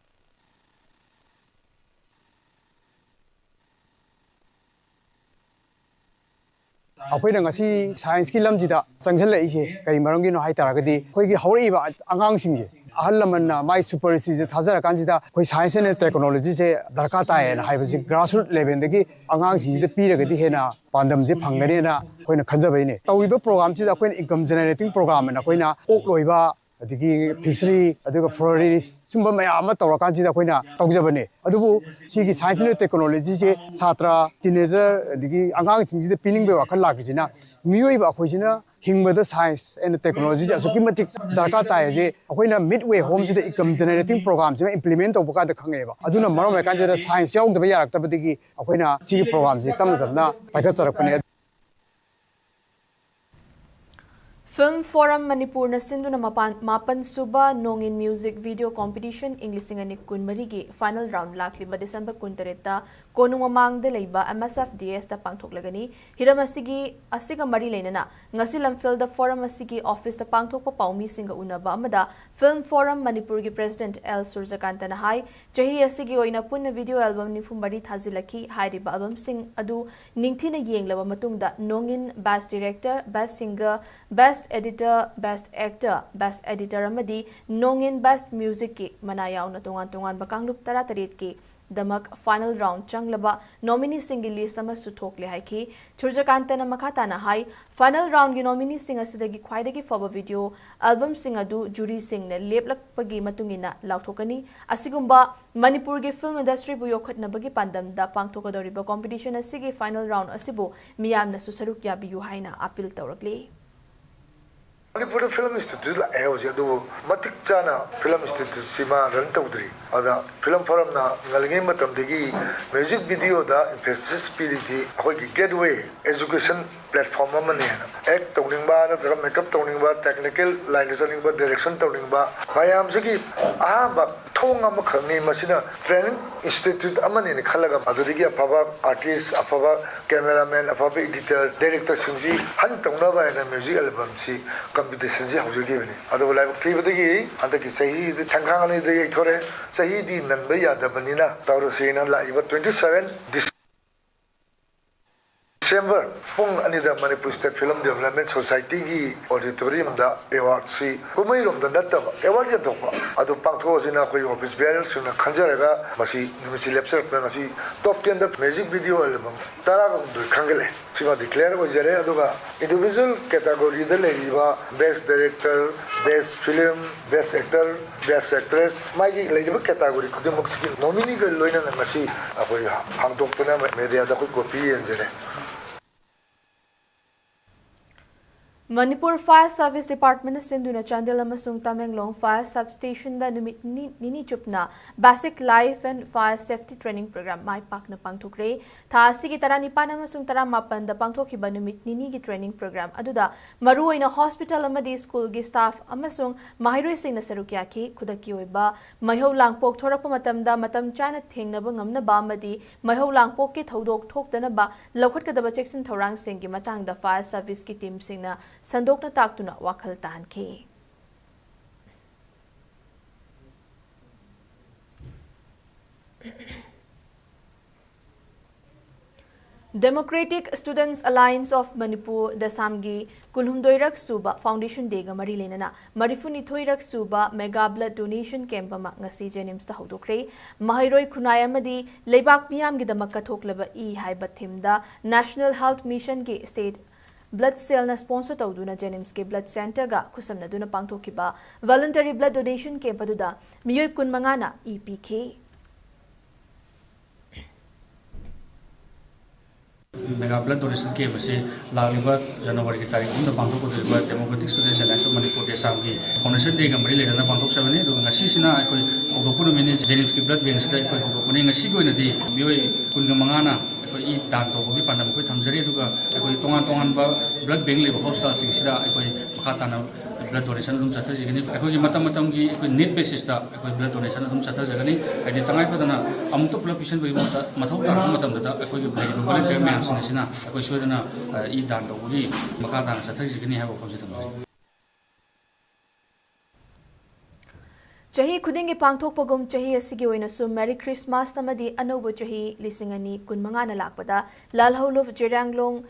ꯑꯩꯈꯣꯏꯅ ꯉꯁꯤ scienceꯀꯤ ꯂꯝꯁꯤꯗ ꯆꯪꯁꯤꯜꯂꯛꯏꯁꯦ ꯀꯔꯤ ꯃꯔꯝꯒꯤꯅꯣ ꯍꯥꯏ ꯇꯥꯔꯒꯗꯤ, ꯑꯩꯈꯣꯏꯒꯤ ꯍꯧꯔꯛꯏꯕ ꯑꯉꯥꯡꯁꯤꯡꯁꯦ ꯑꯍꯜ ꯂꯃꯟꯅ ꯃꯥꯏ superꯁꯦ ꯊꯥꯖꯔꯀꯥꯟꯁꯤꯗ ꯑꯩꯈꯣꯏ science and technologyꯁꯦ ꯗꯔꯀꯥꯔ ꯇꯥꯏꯌꯦꯅ ꯍꯥꯏꯕꯁꯤ grassroot levelꯗꯒꯤ ꯑꯉꯥꯡꯁꯤꯡꯁꯤꯗ ꯄꯤꯔꯒꯗꯤ ꯍꯦꯟꯅ ꯄꯥꯟꯗꯝꯁꯦ ꯐꯪꯒꯅꯦꯅ ꯑꯩꯈꯣꯏꯅ ꯈꯟꯖꯕꯩꯅꯦ꯫ ꯇꯧꯔꯤꯕ programꯁꯤꯗ ꯑꯩꯈꯣꯏꯅ income generating program ꯑꯅ ꯑꯩꯈꯣꯏꯅ ꯑꯣꯛ ꯂꯣꯏꯕ, ꯑꯗꯒꯤ fishery, ꯑꯗꯨꯒ florist, ꯁꯨꯝꯕ ꯃꯌꯥꯝ ꯑꯃ ꯇꯧꯔꯀꯥꯟꯁꯤꯗ ꯑꯩꯈꯣꯏꯅ ꯇꯧꯖꯕꯅꯦ꯫ ꯑꯗꯨꯕꯨ ꯁꯤꯒꯤ science and technologyꯁꯦ ꯁꯥꯇ꯭ꯔ, teenager, ꯑꯗꯒꯤ ꯑꯉꯥꯡꯁꯤꯡꯁꯤꯗ ꯄꯤꯅꯤꯡꯕꯒꯤ ꯋꯥꯈꯜ ꯂꯥꯛꯄꯁꯤꯅ ꯃꯤꯑꯣꯏꯕ ꯑꯩꯈꯣꯏꯁꯤꯅ ꯍꯤꯡꯕꯗ science and technologyꯁꯦ ꯑꯁꯨꯛꯀꯤ ꯃꯇꯤꯛ ꯗꯔꯀꯥꯔ ꯇꯥꯏ ꯍꯥꯏꯁꯦ ꯑꯩꯈꯣꯏꯅ Midway Homeꯁꯤꯗ income generating programꯁꯤꯃ implement ꯇꯧꯕ ꯀꯥꯟꯗ ꯈꯪꯉꯛꯑꯦꯕ꯫ ꯑꯗꯨꯅ ꯃꯔꯝ ꯑꯣꯏꯔꯀꯥꯟꯁꯤꯗ science ꯌꯥꯎꯗꯕ ꯌꯥꯔꯛꯇꯕꯗꯒꯤ ꯑꯩꯈꯣꯏꯅ ꯁꯤꯒꯤ programꯁꯦ ꯇꯞꯅ ꯇꯞꯅ ꯄꯥꯏꯈꯠꯆꯔꯛꯄꯅꯦ꯫ Film Forum ꯃꯅꯤꯄꯨꯔꯅ ꯁꯤꯟꯗꯨꯅ ꯃꯄꯥꯟ, ꯃꯥꯄꯟ ꯁꯨꯕ ꯅꯣꯡꯏꯟ Music Video Competition ꯏꯪ ꯂꯤꯁꯤꯡ ꯑꯅꯤ ꯀꯨꯟꯃꯔꯤꯒꯤ final round ꯂꯥꯛꯂꯤꯕ ꯗꯤꯁꯦꯝꯕꯔ ꯀꯨꯟꯇꯔꯦꯠꯇ ꯀꯣꯅꯨꯡ ꯃꯃꯥꯡꯗ ꯂꯩꯕ M S F D Sꯇ ꯄꯥꯡꯊꯣꯛꯂꯒꯅꯤ꯫ ꯍꯤꯔꯝ ꯑꯁꯤꯒꯤ, ꯑꯁꯤꯒ ꯃꯔꯤ ꯂꯩꯅꯅ ꯉꯁꯤ ꯂꯝꯐꯦꯜꯗ forum ꯑꯁꯤꯒꯤ officeꯇ ꯄꯥꯡꯊꯣꯛꯄ ꯄꯥꯎꯃꯤꯁꯤꯡꯒ ꯎꯅꯕ ꯑꯃꯗ Film Forum ꯃꯅꯤꯄꯨꯔꯒꯤ president L ꯁꯨꯔꯖꯀꯥꯟꯇꯅ ꯍꯥꯏ, ꯆꯍꯤ ꯑꯁꯤꯒꯤ ꯑꯣꯏꯅ ꯄꯨꯟꯅ video album ꯅꯤꯐꯨ ꯃꯔꯤ ꯊꯥꯖꯤꯜꯂꯛꯈꯤ꯫ ꯍꯥꯏꯔꯤꯕ albumꯁꯤꯡ ꯑꯗꯨ ꯅꯤꯡꯊꯤꯅ ꯌꯦꯡꯂꯕ ꯃꯇꯨꯡꯗ ꯅꯣꯡꯏꯟ Best Director, Best Singer, Best Editor, Best Actor, Best Editor ꯑꯃꯗꯤ ꯅꯣꯡꯏꯟ Best Musicꯀꯤ ꯃꯅꯥ ꯌꯥꯎꯅ ꯇꯣꯉꯥꯟ ꯇꯣꯉꯥꯟꯕ ꯀꯥꯡꯂꯨꯞ ꯇꯔꯥꯇꯔꯦꯠꯀꯤ ꯗꯃꯛ final round ꯆꯪꯂꯕ ꯅꯣꯃꯤꯅꯤꯁꯤꯡꯒꯤ ꯂꯤꯁ ꯑꯃꯁꯨ ꯊꯣꯛꯂꯦ ꯍꯥꯏꯈꯤ꯫ ꯁꯨꯔꯖꯀꯥꯟꯇꯅ ꯃꯈꯥ ꯇꯥꯅ ꯍꯥꯏ, ꯐꯥꯏꯅꯦꯜ ꯔꯥꯎꯟꯒꯤ ꯅꯣꯃꯤꯅꯤꯁꯤꯡ ꯑꯁꯤꯗꯒꯤ ꯈ꯭ꯋꯥꯏꯗꯒꯤ ꯐꯕ ꯚꯤꯗꯤꯑꯣ ꯑꯦꯜꯕꯝꯁꯤꯡ ꯑꯗꯨ ꯖꯨꯔꯤꯁꯤꯡꯅ ꯂꯦꯞꯂꯛꯄꯒꯤ ꯃꯇꯨꯡ ꯏꯟꯅ ꯂꯥꯎꯊꯣꯛꯀꯅꯤ꯫ ꯑꯁꯤꯒꯨꯝꯕ ꯃꯅꯤꯄꯨꯔꯒꯤ ꯐꯤꯜꯝ ꯏꯟꯗꯁꯇ꯭ꯔꯤꯕꯨ ꯌꯣꯛꯈꯠꯅꯕꯒꯤ ꯄꯥꯟꯗꯝꯗ ꯄꯥꯡꯊꯣꯛꯀꯗꯧꯔꯤꯕ ꯀꯣꯝꯄꯤꯇꯤꯁꯟ ꯑꯁꯤꯒꯤ ꯐꯥꯏꯅꯦꯜ ꯔꯥꯎꯟ ꯑꯁꯤꯕꯨ ꯃꯤꯌꯥꯝꯅꯁꯨ ꯁꯔꯨꯛ ꯌꯥꯕꯤꯌꯨ ꯍꯥꯏꯅ ꯑꯥꯄꯤꯜ ꯇꯧꯔꯛꯂꯤ꯫ ꯃꯅꯤꯄꯨꯔꯗ ꯐꯤꯂꯝ ꯏꯟꯁꯇꯤꯇ꯭ꯌꯨꯠ ꯂꯥꯛꯑꯦ ꯍꯧꯖꯤꯛ, ꯑꯗꯨꯕꯨ ꯃꯇꯤꯛ ꯆꯥꯅ ꯐꯤꯂꯝ ꯏꯟꯁꯇꯤꯇ꯭ꯌꯨꯠꯁꯤ ꯃꯥ ꯔꯟ ꯇꯧꯗ꯭ꯔꯤ꯫ ꯑꯗꯨꯅ ꯐꯤꯂꯝ ꯐꯣꯔꯝꯅ ꯉꯜꯂꯤꯉꯩ ꯃꯇꯝꯗꯒꯤ ꯃ꯭ꯌꯨꯖꯤꯛ ꯚꯤꯗꯤꯑꯣꯗ ꯏꯝꯐꯦꯁꯤꯁ ꯄꯤꯔꯤꯗꯤ ꯑꯩꯈꯣꯏꯒꯤ ꯒꯦꯠꯋꯦ ꯑꯦꯖꯨꯀꯦꯁꯟ ꯄ꯭ꯂꯦꯠꯐꯣꯔꯝ ꯑꯃꯅꯦꯅ꯫ ꯑꯦꯛ ꯇꯧꯅꯤꯡꯕ ꯅꯠꯇ꯭ꯔꯒ ꯃꯦꯀꯞ ꯇꯧꯅꯤꯡꯕ, ꯇꯦꯛꯅꯤꯀꯦꯜ ꯂꯥꯏꯟꯗ ꯆꯠꯅꯤꯡꯕ, ꯗꯥꯏꯔꯦꯛꯁꯟ ꯇꯧꯅꯤꯡꯕ ꯃꯌꯥꯝꯁꯤꯒꯤ ꯑꯍꯥꯟꯕ ꯊꯣꯡ ꯑꯃꯈꯛꯅꯤ꯫ ꯃꯁꯤꯅ ꯇ꯭ꯔꯦꯅꯤꯡ ꯏꯟꯁꯇꯤꯇ꯭ꯌꯨꯠ ꯑꯃꯅꯦꯅ ꯈꯜꯂꯒ ꯑꯗꯨꯗꯒꯤ ꯑꯐꯕ ꯑꯥꯔꯇꯤꯁ, ꯑꯐꯕ ꯀꯦꯃꯦꯔꯥꯃꯦꯟ, ꯑꯐꯕ ꯏꯗꯤꯇꯔ, ꯗꯥꯏꯔꯦꯛꯇꯔꯁꯤꯡꯁꯤ ꯍꯟ ꯇꯧꯅꯕ ꯍꯥꯏꯅ ꯃ꯭ꯌꯨꯖꯤꯛ ꯑꯦꯜꯕꯝꯁꯤ ꯀꯝꯄꯤꯇꯤꯁꯟꯁꯤ ꯍꯧꯖꯈꯤꯕꯅꯤ꯫ ꯑꯗꯨꯕꯨ ꯂꯥꯏꯕꯛ ꯊꯤꯕꯗꯒꯤ ꯍꯟꯗꯛꯀꯤ ꯆꯍꯤꯁꯤꯗꯤ ꯊꯪꯈꯥꯡ ꯑꯅꯤꯗ ꯌꯩꯊꯣꯔꯦ꯫ ꯆꯍꯤꯗꯤ ꯅꯟꯕ ꯌꯥꯗꯕꯅꯤꯅ ꯇꯧꯔꯁꯦꯅ ꯂꯥꯛꯏꯕ twenty seven December ꯄꯨꯡ ꯑꯅꯤꯗ ꯃꯅꯤꯄꯨꯔ ꯁ꯭ꯇꯦꯠ ꯐꯤꯂꯝ ꯗꯦꯕꯂꯞꯃꯦꯟ ꯁꯣꯁꯥꯏꯇꯤꯒꯤ ꯑꯣꯗꯤꯇꯣꯔꯤꯌꯝꯗ ꯑꯦꯋꯥꯔꯗꯁꯤ ꯀꯨꯝꯍꯩꯔꯣꯝꯗ ꯅꯠꯇꯕ ꯑꯦꯋꯥꯔꯗ ꯌꯦꯟꯊꯣꯛꯄ ꯑꯗꯨ ꯄꯥꯡꯊꯣꯛꯑꯁꯤꯅ ꯑꯩꯈꯣꯏ ꯑꯣꯐꯤꯁ ꯕꯤꯌꯥꯔꯔꯁꯤꯡꯅ ꯈꯟꯖꯔꯒ ꯃꯁꯤ ꯅꯨꯃꯤꯠꯁꯤ ꯂꯦꯞꯆꯔꯛꯇꯅ ꯉꯁꯤ ꯇꯣꯞ ꯇꯦꯟꯗ ꯃ꯭ꯌꯨꯖꯤꯛ ꯚꯤꯗꯤꯑꯣ ꯑꯦꯜꯕꯝ ꯇꯔꯥꯒ ꯍꯨꯝꯗꯣꯏ ꯈꯟꯒꯠꯂꯦ꯫ ꯁꯤꯃ ꯗꯤꯀ꯭ꯂꯦꯌꯔ ꯑꯣꯏꯖꯔꯦ꯫ ꯑꯗꯨꯒ ꯏꯟꯗꯤꯚꯤꯖꯨꯋꯦꯜ ꯀꯦꯇꯥꯒꯣꯔꯤꯗ ꯂꯩꯔꯤꯕ ꯕꯦꯁ ꯗꯥꯏꯔꯦꯛꯇꯔ, ꯕꯦꯁ ꯐꯤꯂꯝ, ꯕꯦꯁ ꯑꯦꯛꯇꯔ, ꯕꯦꯁ ꯑꯦꯛꯇ꯭ꯔꯦꯁ, ꯃꯥꯒꯤ ꯂꯩꯔꯤꯕ ꯀꯦꯇꯥꯒꯣꯔꯤ ꯈꯨꯗꯤꯡꯃꯛꯁꯤꯒꯤ ꯅꯣꯃꯤꯅꯤꯒ ꯂꯣꯏꯅꯅ ꯉꯁꯤ ꯑꯩꯈꯣꯏ ꯍꯥꯡꯗꯣꯛꯇꯨꯅ ꯃꯦꯗꯤꯌꯥꯗ ꯑꯩꯈꯣꯏ ꯀꯣꯄꯤ ꯌꯦꯟꯖꯔꯦ꯫ ꯃꯅꯤꯄꯨꯔ ꯐꯥꯌꯔ ꯁꯔꯚꯤꯁ ꯗꯤꯄꯥꯔꯠꯃꯦꯟꯅ ꯁꯤꯟꯗꯨꯅ ꯆꯥꯟꯗꯦꯜ ꯑꯃꯁꯨꯡ ꯇꯃꯦꯡꯂꯣꯡ ꯐꯥꯌꯔ ꯁꯕꯁ꯭ꯇꯦꯁꯟꯗ ꯅꯨꯃꯤꯠ ꯅꯤꯅꯤ, ꯅꯤꯅꯤ ꯆꯨꯞꯅ Basic Life and Fire Safety Training Program ꯃꯥꯏ ꯄꯥꯛꯅ ꯄꯥꯡꯊꯣꯛꯈ꯭ꯔꯦ꯫ ꯊꯥ ꯑꯁꯤꯒꯤ ꯇꯔꯥꯅꯤꯄꯥꯟ ꯑꯃꯁꯨꯡ ꯇꯔꯥꯃꯥꯄꯟꯗ ꯄꯥꯡꯊꯣꯛꯈꯤꯕ ꯅꯨꯃꯤꯠ ꯅꯤꯅꯤꯒꯤ training program ꯑꯗꯨꯗ ꯃꯔꯨꯑꯣꯏꯅ ꯍꯣꯁꯄꯤꯇꯥꯜ ꯑꯃꯗꯤ ꯁ꯭ꯀꯨꯜꯒꯤ ꯁ꯭ꯇꯥꯐ ꯑꯃꯁꯨꯡ ꯃꯍꯩꯔꯣꯏꯁꯤꯡꯅ ꯁꯔꯨꯛ ꯌꯥꯈꯤ꯫ ꯈꯨꯗꯛꯀꯤ ꯑꯣꯏꯕ ꯃꯩꯍꯧ ꯂꯥꯡꯄꯣꯛ ꯊꯣꯔꯛꯄ ꯃꯇꯝꯗ ꯃꯇꯝ ꯆꯥꯅ ꯊꯦꯡꯅꯕ ꯉꯝꯅꯕ ꯑꯃꯗꯤ ꯃꯩꯍꯧ ꯂꯥꯡꯄꯣꯛꯀꯤ ꯊꯧꯗꯣꯛ ꯊꯣꯛꯇꯅꯕ ꯂꯧꯈꯠꯀꯗꯕ ꯆꯦꯛꯁꯤꯟ ꯊꯧꯔꯥꯡꯁꯤꯡꯒꯤ ꯃꯇꯥꯡꯗ ꯐꯥꯌꯔ ꯁꯔꯚꯤꯁꯀꯤ ꯇꯤꯝꯁꯤꯡꯅ ꯁꯟꯗꯣꯛꯅ ꯇꯥꯛꯇꯨꯅ ꯋꯥꯈꯜ ꯇꯥꯍꯟꯈꯤ꯫ Democratic Students Alliance of Manipur, ꯗꯁꯥꯝꯒꯤ ꯀꯨꯟꯍꯨꯝꯗꯣꯏꯔꯛ ꯁꯨꯕ Foundation Dayꯒ ꯃꯔꯤ ꯂꯩꯅꯅ ꯃꯔꯤꯐꯨꯅꯤꯊꯣꯏꯔꯛ ꯁꯨꯕ Mega Blood Donation Camp ꯑꯃ ꯉꯁꯤ JNIMSꯇ ꯍꯧꯗꯣꯛꯈ꯭ꯔꯦ꯫ ꯃꯍꯩꯔꯣꯏ ꯈꯨꯟꯅꯥꯏ ꯑꯃꯗꯤ ꯂꯩꯕꯥꯛ ꯃꯤꯌꯥꯝꯒꯤꯗꯃꯛ ꯀꯠꯊꯣꯛꯂꯕ ꯏ ꯍꯥꯏꯕ themeꯗ National Health Missionꯒꯤ State Blood Cellꯅ sponsor ꯇꯧꯗꯨꯅ JNIMSꯀꯤ Blood Centreꯒ ꯈꯨꯠꯁꯝꯅꯗꯨꯅ ꯄꯥꯡꯊꯣꯛꯈꯤꯕ Voluntary Blood Donation Camp ꯑꯗꯨꯗ ꯃꯤꯑꯣꯏ ꯀꯨꯟꯃꯉꯥꯅ ꯏ ꯄꯤꯈꯤ꯫ Mega Blood Donation Camp ꯑꯁꯤ ꯂꯥꯛꯂꯤꯕ ꯖꯅꯋꯥꯔꯤꯒꯤ ꯇꯥꯔꯤꯛ ꯑꯍꯨꯝꯗ ꯄꯥꯡꯊꯣꯛꯀꯗꯧꯔꯤꯕ Democratic Students Alliance of Manipur, ꯗꯦꯁꯥꯝꯒꯤ Foundation Dayꯒ ꯃꯔꯤ ꯂꯩꯅꯅ ꯄꯥꯡꯊꯣꯛꯆꯕꯅꯤ꯫ ꯑꯗꯨꯒ ꯉꯁꯤꯁꯤꯅ ꯑꯩꯈꯣꯏ ꯍꯧꯗꯣꯛꯄ ꯅꯨꯃꯤꯠꯅꯤ꯫ JNIMSꯀꯤ blood bankꯁꯤꯗ ꯑꯩꯈꯣꯏ ꯍꯧꯗꯣꯛꯄꯅꯤ꯫ ꯉꯁꯤꯒꯤ ꯑꯣꯏꯅꯗꯤ ꯃꯤꯑꯣꯏ ꯀꯨꯟꯒ ꯃꯉꯥꯅ ꯑꯩꯈꯣꯏ ꯏ ꯗꯥꯟ ꯇꯧꯕꯒꯤ ꯄꯥꯟꯗꯝ ꯑꯩꯈꯣꯏ ꯊꯝꯖꯔꯤ꯫ ꯑꯗꯨꯒ ꯑꯩꯈꯣꯏ ꯇꯣꯉꯥꯟ ꯇꯣꯉꯥꯟꯕ blood bank ꯂꯩꯕ hospitalꯁꯤꯡꯁꯤꯗ ꯑꯩꯈꯣꯏ ꯃꯈꯥ ꯇꯥꯅ blood donation ꯑꯗꯨꯝ ꯆꯠꯊꯖꯒꯅꯤ꯫ ꯑꯩꯈꯣꯏꯒꯤ ꯃꯇꯝ ꯃꯇꯝꯒꯤ ꯑꯩꯈꯣꯏ need basisꯇ ꯑꯩꯈꯣꯏ blood donation ꯑꯗꯨꯝ ꯆꯠꯊꯖꯒꯅꯤ꯫ ꯍꯥꯏꯗꯤ ꯇꯉꯥꯏ ꯐꯗꯅ ꯑꯃꯨꯛꯇ ꯄꯨꯂꯞ ꯄꯤꯁꯤꯟꯕꯒꯤ ꯃꯍꯨꯠꯇ ꯃꯊꯧ ꯇꯥꯔꯛꯄ ꯃꯇꯝꯗꯨꯗ ꯑꯩꯈꯣꯏꯒꯤ ꯂꯩꯔꯤꯕ volunteer ꯃꯌꯥꯝꯁꯤꯡ ꯑꯁꯤꯅ ꯑꯩꯈꯣꯏ ꯁꯣꯏꯗꯅ, ꯑ, ꯏ ꯗꯥꯟ ꯇꯧꯕꯒꯤ ꯃꯈꯥ ꯇꯥꯅ ꯆꯠꯊꯖꯒꯅꯤ ꯍꯥꯏꯕ ꯋꯥꯐꯝꯁꯤ ꯊꯝꯖꯒꯦ꯫ ꯆꯍꯤ ꯈꯨꯗꯤꯡꯒꯤ ꯄꯥꯡꯊꯣꯛꯄꯒꯨꯝ ꯆꯍꯤ ꯑꯁꯤꯒꯤ ꯑꯣꯏꯅꯁꯨ Merry Christmas ꯑꯃꯗꯤ ꯑꯅꯧꯕ ꯆꯍꯤ ꯂꯤꯁꯤꯡ ꯑꯅꯤ ꯀꯨꯟꯃꯉꯥꯅ ꯂꯥꯛꯄꯗ ꯂꯥꯜꯍꯧꯂꯨꯞ ꯖꯦꯔꯤꯌꯥꯡꯂꯣꯡ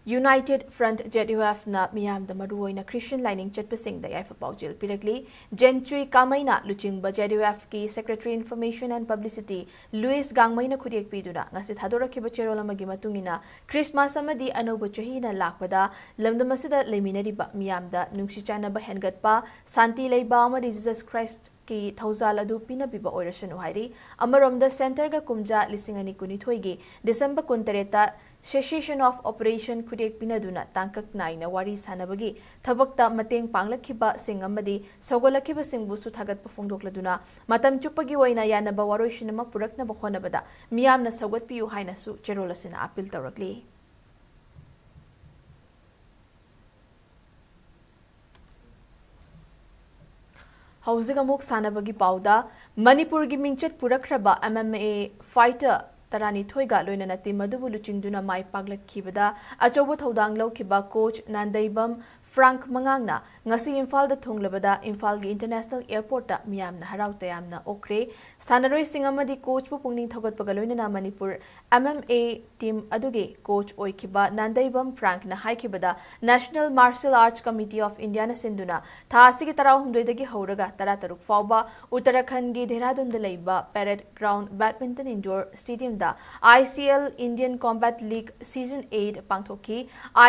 United Front, ZUFꯅ ꯃꯤꯌꯥꯝꯗ ꯃꯔꯨꯑꯣꯏꯅ Christian ꯂꯥꯏꯅꯤꯡ ꯆꯠꯄꯁꯤꯡꯗ ꯌꯥꯏꯐ ꯄꯥꯎꯖꯦꯜ ꯄꯤꯔꯛꯂꯤ꯫ ꯖꯦꯟꯆꯨꯏ ꯀꯥꯃꯩꯅ ꯂꯨꯆꯤꯡꯕ ZUFꯀꯤ Secretary Information and Publicity Louis ꯒꯥꯡꯃꯩꯅ ꯈꯨꯠꯌꯦꯛ ꯄꯤꯗꯨꯅ ꯉꯁꯤ ꯊꯥꯗꯣꯔꯛꯈꯤꯕ ꯆꯦꯔꯣꯜ ꯑꯃꯒꯤ ꯃꯇꯨꯡ ꯏꯟꯅ, Christmas ꯑꯃꯗꯤ ꯑꯅꯧꯕ ꯆꯍꯤꯅ ꯂꯥꯛꯄꯗ ꯂꯝꯗꯝ ꯑꯁꯤꯗ ꯂꯩꯃꯤꯟꯅꯔꯤꯕ ꯃꯤꯌꯥꯝꯗ ꯅꯨꯡꯁꯤ ꯆꯥꯟꯅꯕ ꯍꯦꯟꯒꯠꯄ, ꯁꯥꯟꯇꯤ ꯂꯩꯕ ꯑꯃꯗꯤ Jesus Christ ꯀꯤ ꯊꯧꯖꯥꯜ ꯑꯗꯨ ꯄꯤꯅꯕꯤꯕ ꯑꯣꯏꯔꯁꯅꯨ ꯍꯥꯏꯔꯤ꯫ ꯑꯃꯔꯣꯝꯗ, Centreꯒ ꯀꯨꯝꯖꯥ ꯂꯤꯁꯤꯡ ꯑꯅꯤ ꯀꯨꯟꯅꯤꯊꯣꯏꯒꯤ December ꯀꯨꯟꯇꯔꯦꯠꯇ Cessation of Operation ꯈꯨꯠꯌꯦꯛ ꯄꯤꯅꯗꯨꯅ ꯇꯥꯡꯀꯛ ꯅꯥꯏꯅ ꯋꯥꯔꯤ ꯁꯥꯅꯕꯒꯤ ꯊꯕꯛꯇ ꯃꯇꯦꯡ ꯄꯥꯡꯂꯛꯈꯤꯕꯁꯤꯡ ꯑꯃꯗꯤ ꯁꯧꯒꯠꯂꯛꯈꯤꯕꯁꯤꯡꯕꯨꯁꯨ ꯊꯥꯒꯠꯄ ꯐꯣꯡꯗꯣꯛꯂꯗꯨꯅ, ꯃꯇꯝ ꯆꯨꯞꯄꯒꯤ ꯑꯣꯏꯅ ꯌꯥꯅꯕ ꯋꯥꯔꯣꯏꯁꯤꯟ ꯑꯃ ꯄꯨꯔꯛꯅꯕ ꯍꯣꯠꯅꯕꯗ ꯃꯤꯌꯥꯝꯅ ꯁꯧꯒꯠꯄꯤꯌꯨ ꯍꯥꯏꯅꯁꯨ ꯆꯦꯔꯣꯜ ꯑꯁꯤꯅ appeal ꯇꯧꯔꯛꯂꯤ꯫ ꯍꯧꯖꯤꯛ ꯑꯃꯨꯛ ꯁꯥꯟꯅꯕꯒꯤ ꯄꯥꯎꯗ, ꯃꯅꯤꯄꯨꯔꯒꯤ ꯃꯤꯡꯆꯠ ꯄꯨꯔꯛꯈ꯭ꯔꯕ MMA fighter ꯇꯔꯥꯅꯤꯊꯣꯏꯒ ꯂꯣꯏꯅꯅ team ꯑꯗꯨꯕꯨ ꯂꯨꯆꯤꯡꯗꯨꯅ ꯃꯥꯏ ꯄꯥꯛꯂꯛꯈꯤꯕꯗ ꯑꯆꯧꯕ ꯊꯧꯗꯥꯡ ꯂꯧꯈꯤꯕ coach ꯅꯥꯟꯗꯩꯕꯝ ꯐ꯭ꯔꯥꯡꯛ ꯃꯉꯥꯡꯅ ꯉꯁꯤ ꯏꯝꯐꯥꯜꯗ ꯊꯨꯡꯂꯕꯗ ꯏꯝꯐꯥꯜꯒꯤ ꯏꯟꯇꯔꯅꯦꯁꯅꯦꯜ ꯑꯦꯌꯔꯄꯣꯔꯠꯇ ꯃꯤꯌꯥꯝꯅ ꯍꯔꯥꯎ ꯇꯌꯥꯝꯅ ꯑꯣꯛꯈ꯭ꯔꯦ꯫ ꯁꯥꯟꯅꯔꯣꯏꯁꯤꯡ ꯑꯃꯗꯤ ꯀꯣꯆꯄꯨ ꯄꯨꯛꯅꯤꯡ ꯊꯧꯒꯠꯄꯒ ꯂꯣꯏꯅꯅ Manipur M M A team ꯑꯗꯨꯒꯤ ꯀꯣꯆ ꯑꯣꯏꯈꯤꯕ Nandeibam ꯐ꯭ꯔꯥꯡꯛꯅ ꯍꯥꯏꯈꯤꯕꯗ, National Martial Arts Committee of Indiaꯅ ꯁꯤꯟꯗꯨꯅ ꯊꯥ ꯑꯁꯤꯒꯤ ꯇꯔꯥꯍꯨꯝꯗꯣꯏꯗꯒꯤ ꯍꯧꯔꯒ ꯇꯔꯥꯇꯔꯨꯛ ꯐꯥꯎꯕ ꯎꯠꯇꯔꯥꯈꯟꯗꯒꯤ ꯙꯦꯔꯥꯗꯨꯟꯗ ꯂꯩꯕ ꯄꯦꯔꯦꯗ ꯒ꯭ꯔꯥꯎꯟ ꯕꯦꯗꯃꯤꯟꯇꯟ ꯏꯟꯗꯣꯔ ꯁ꯭ꯇꯦꯗꯤꯌꯝꯗ I C L Indian Combat League Season eight ꯄꯥꯡꯊꯣꯛꯈꯤ꯫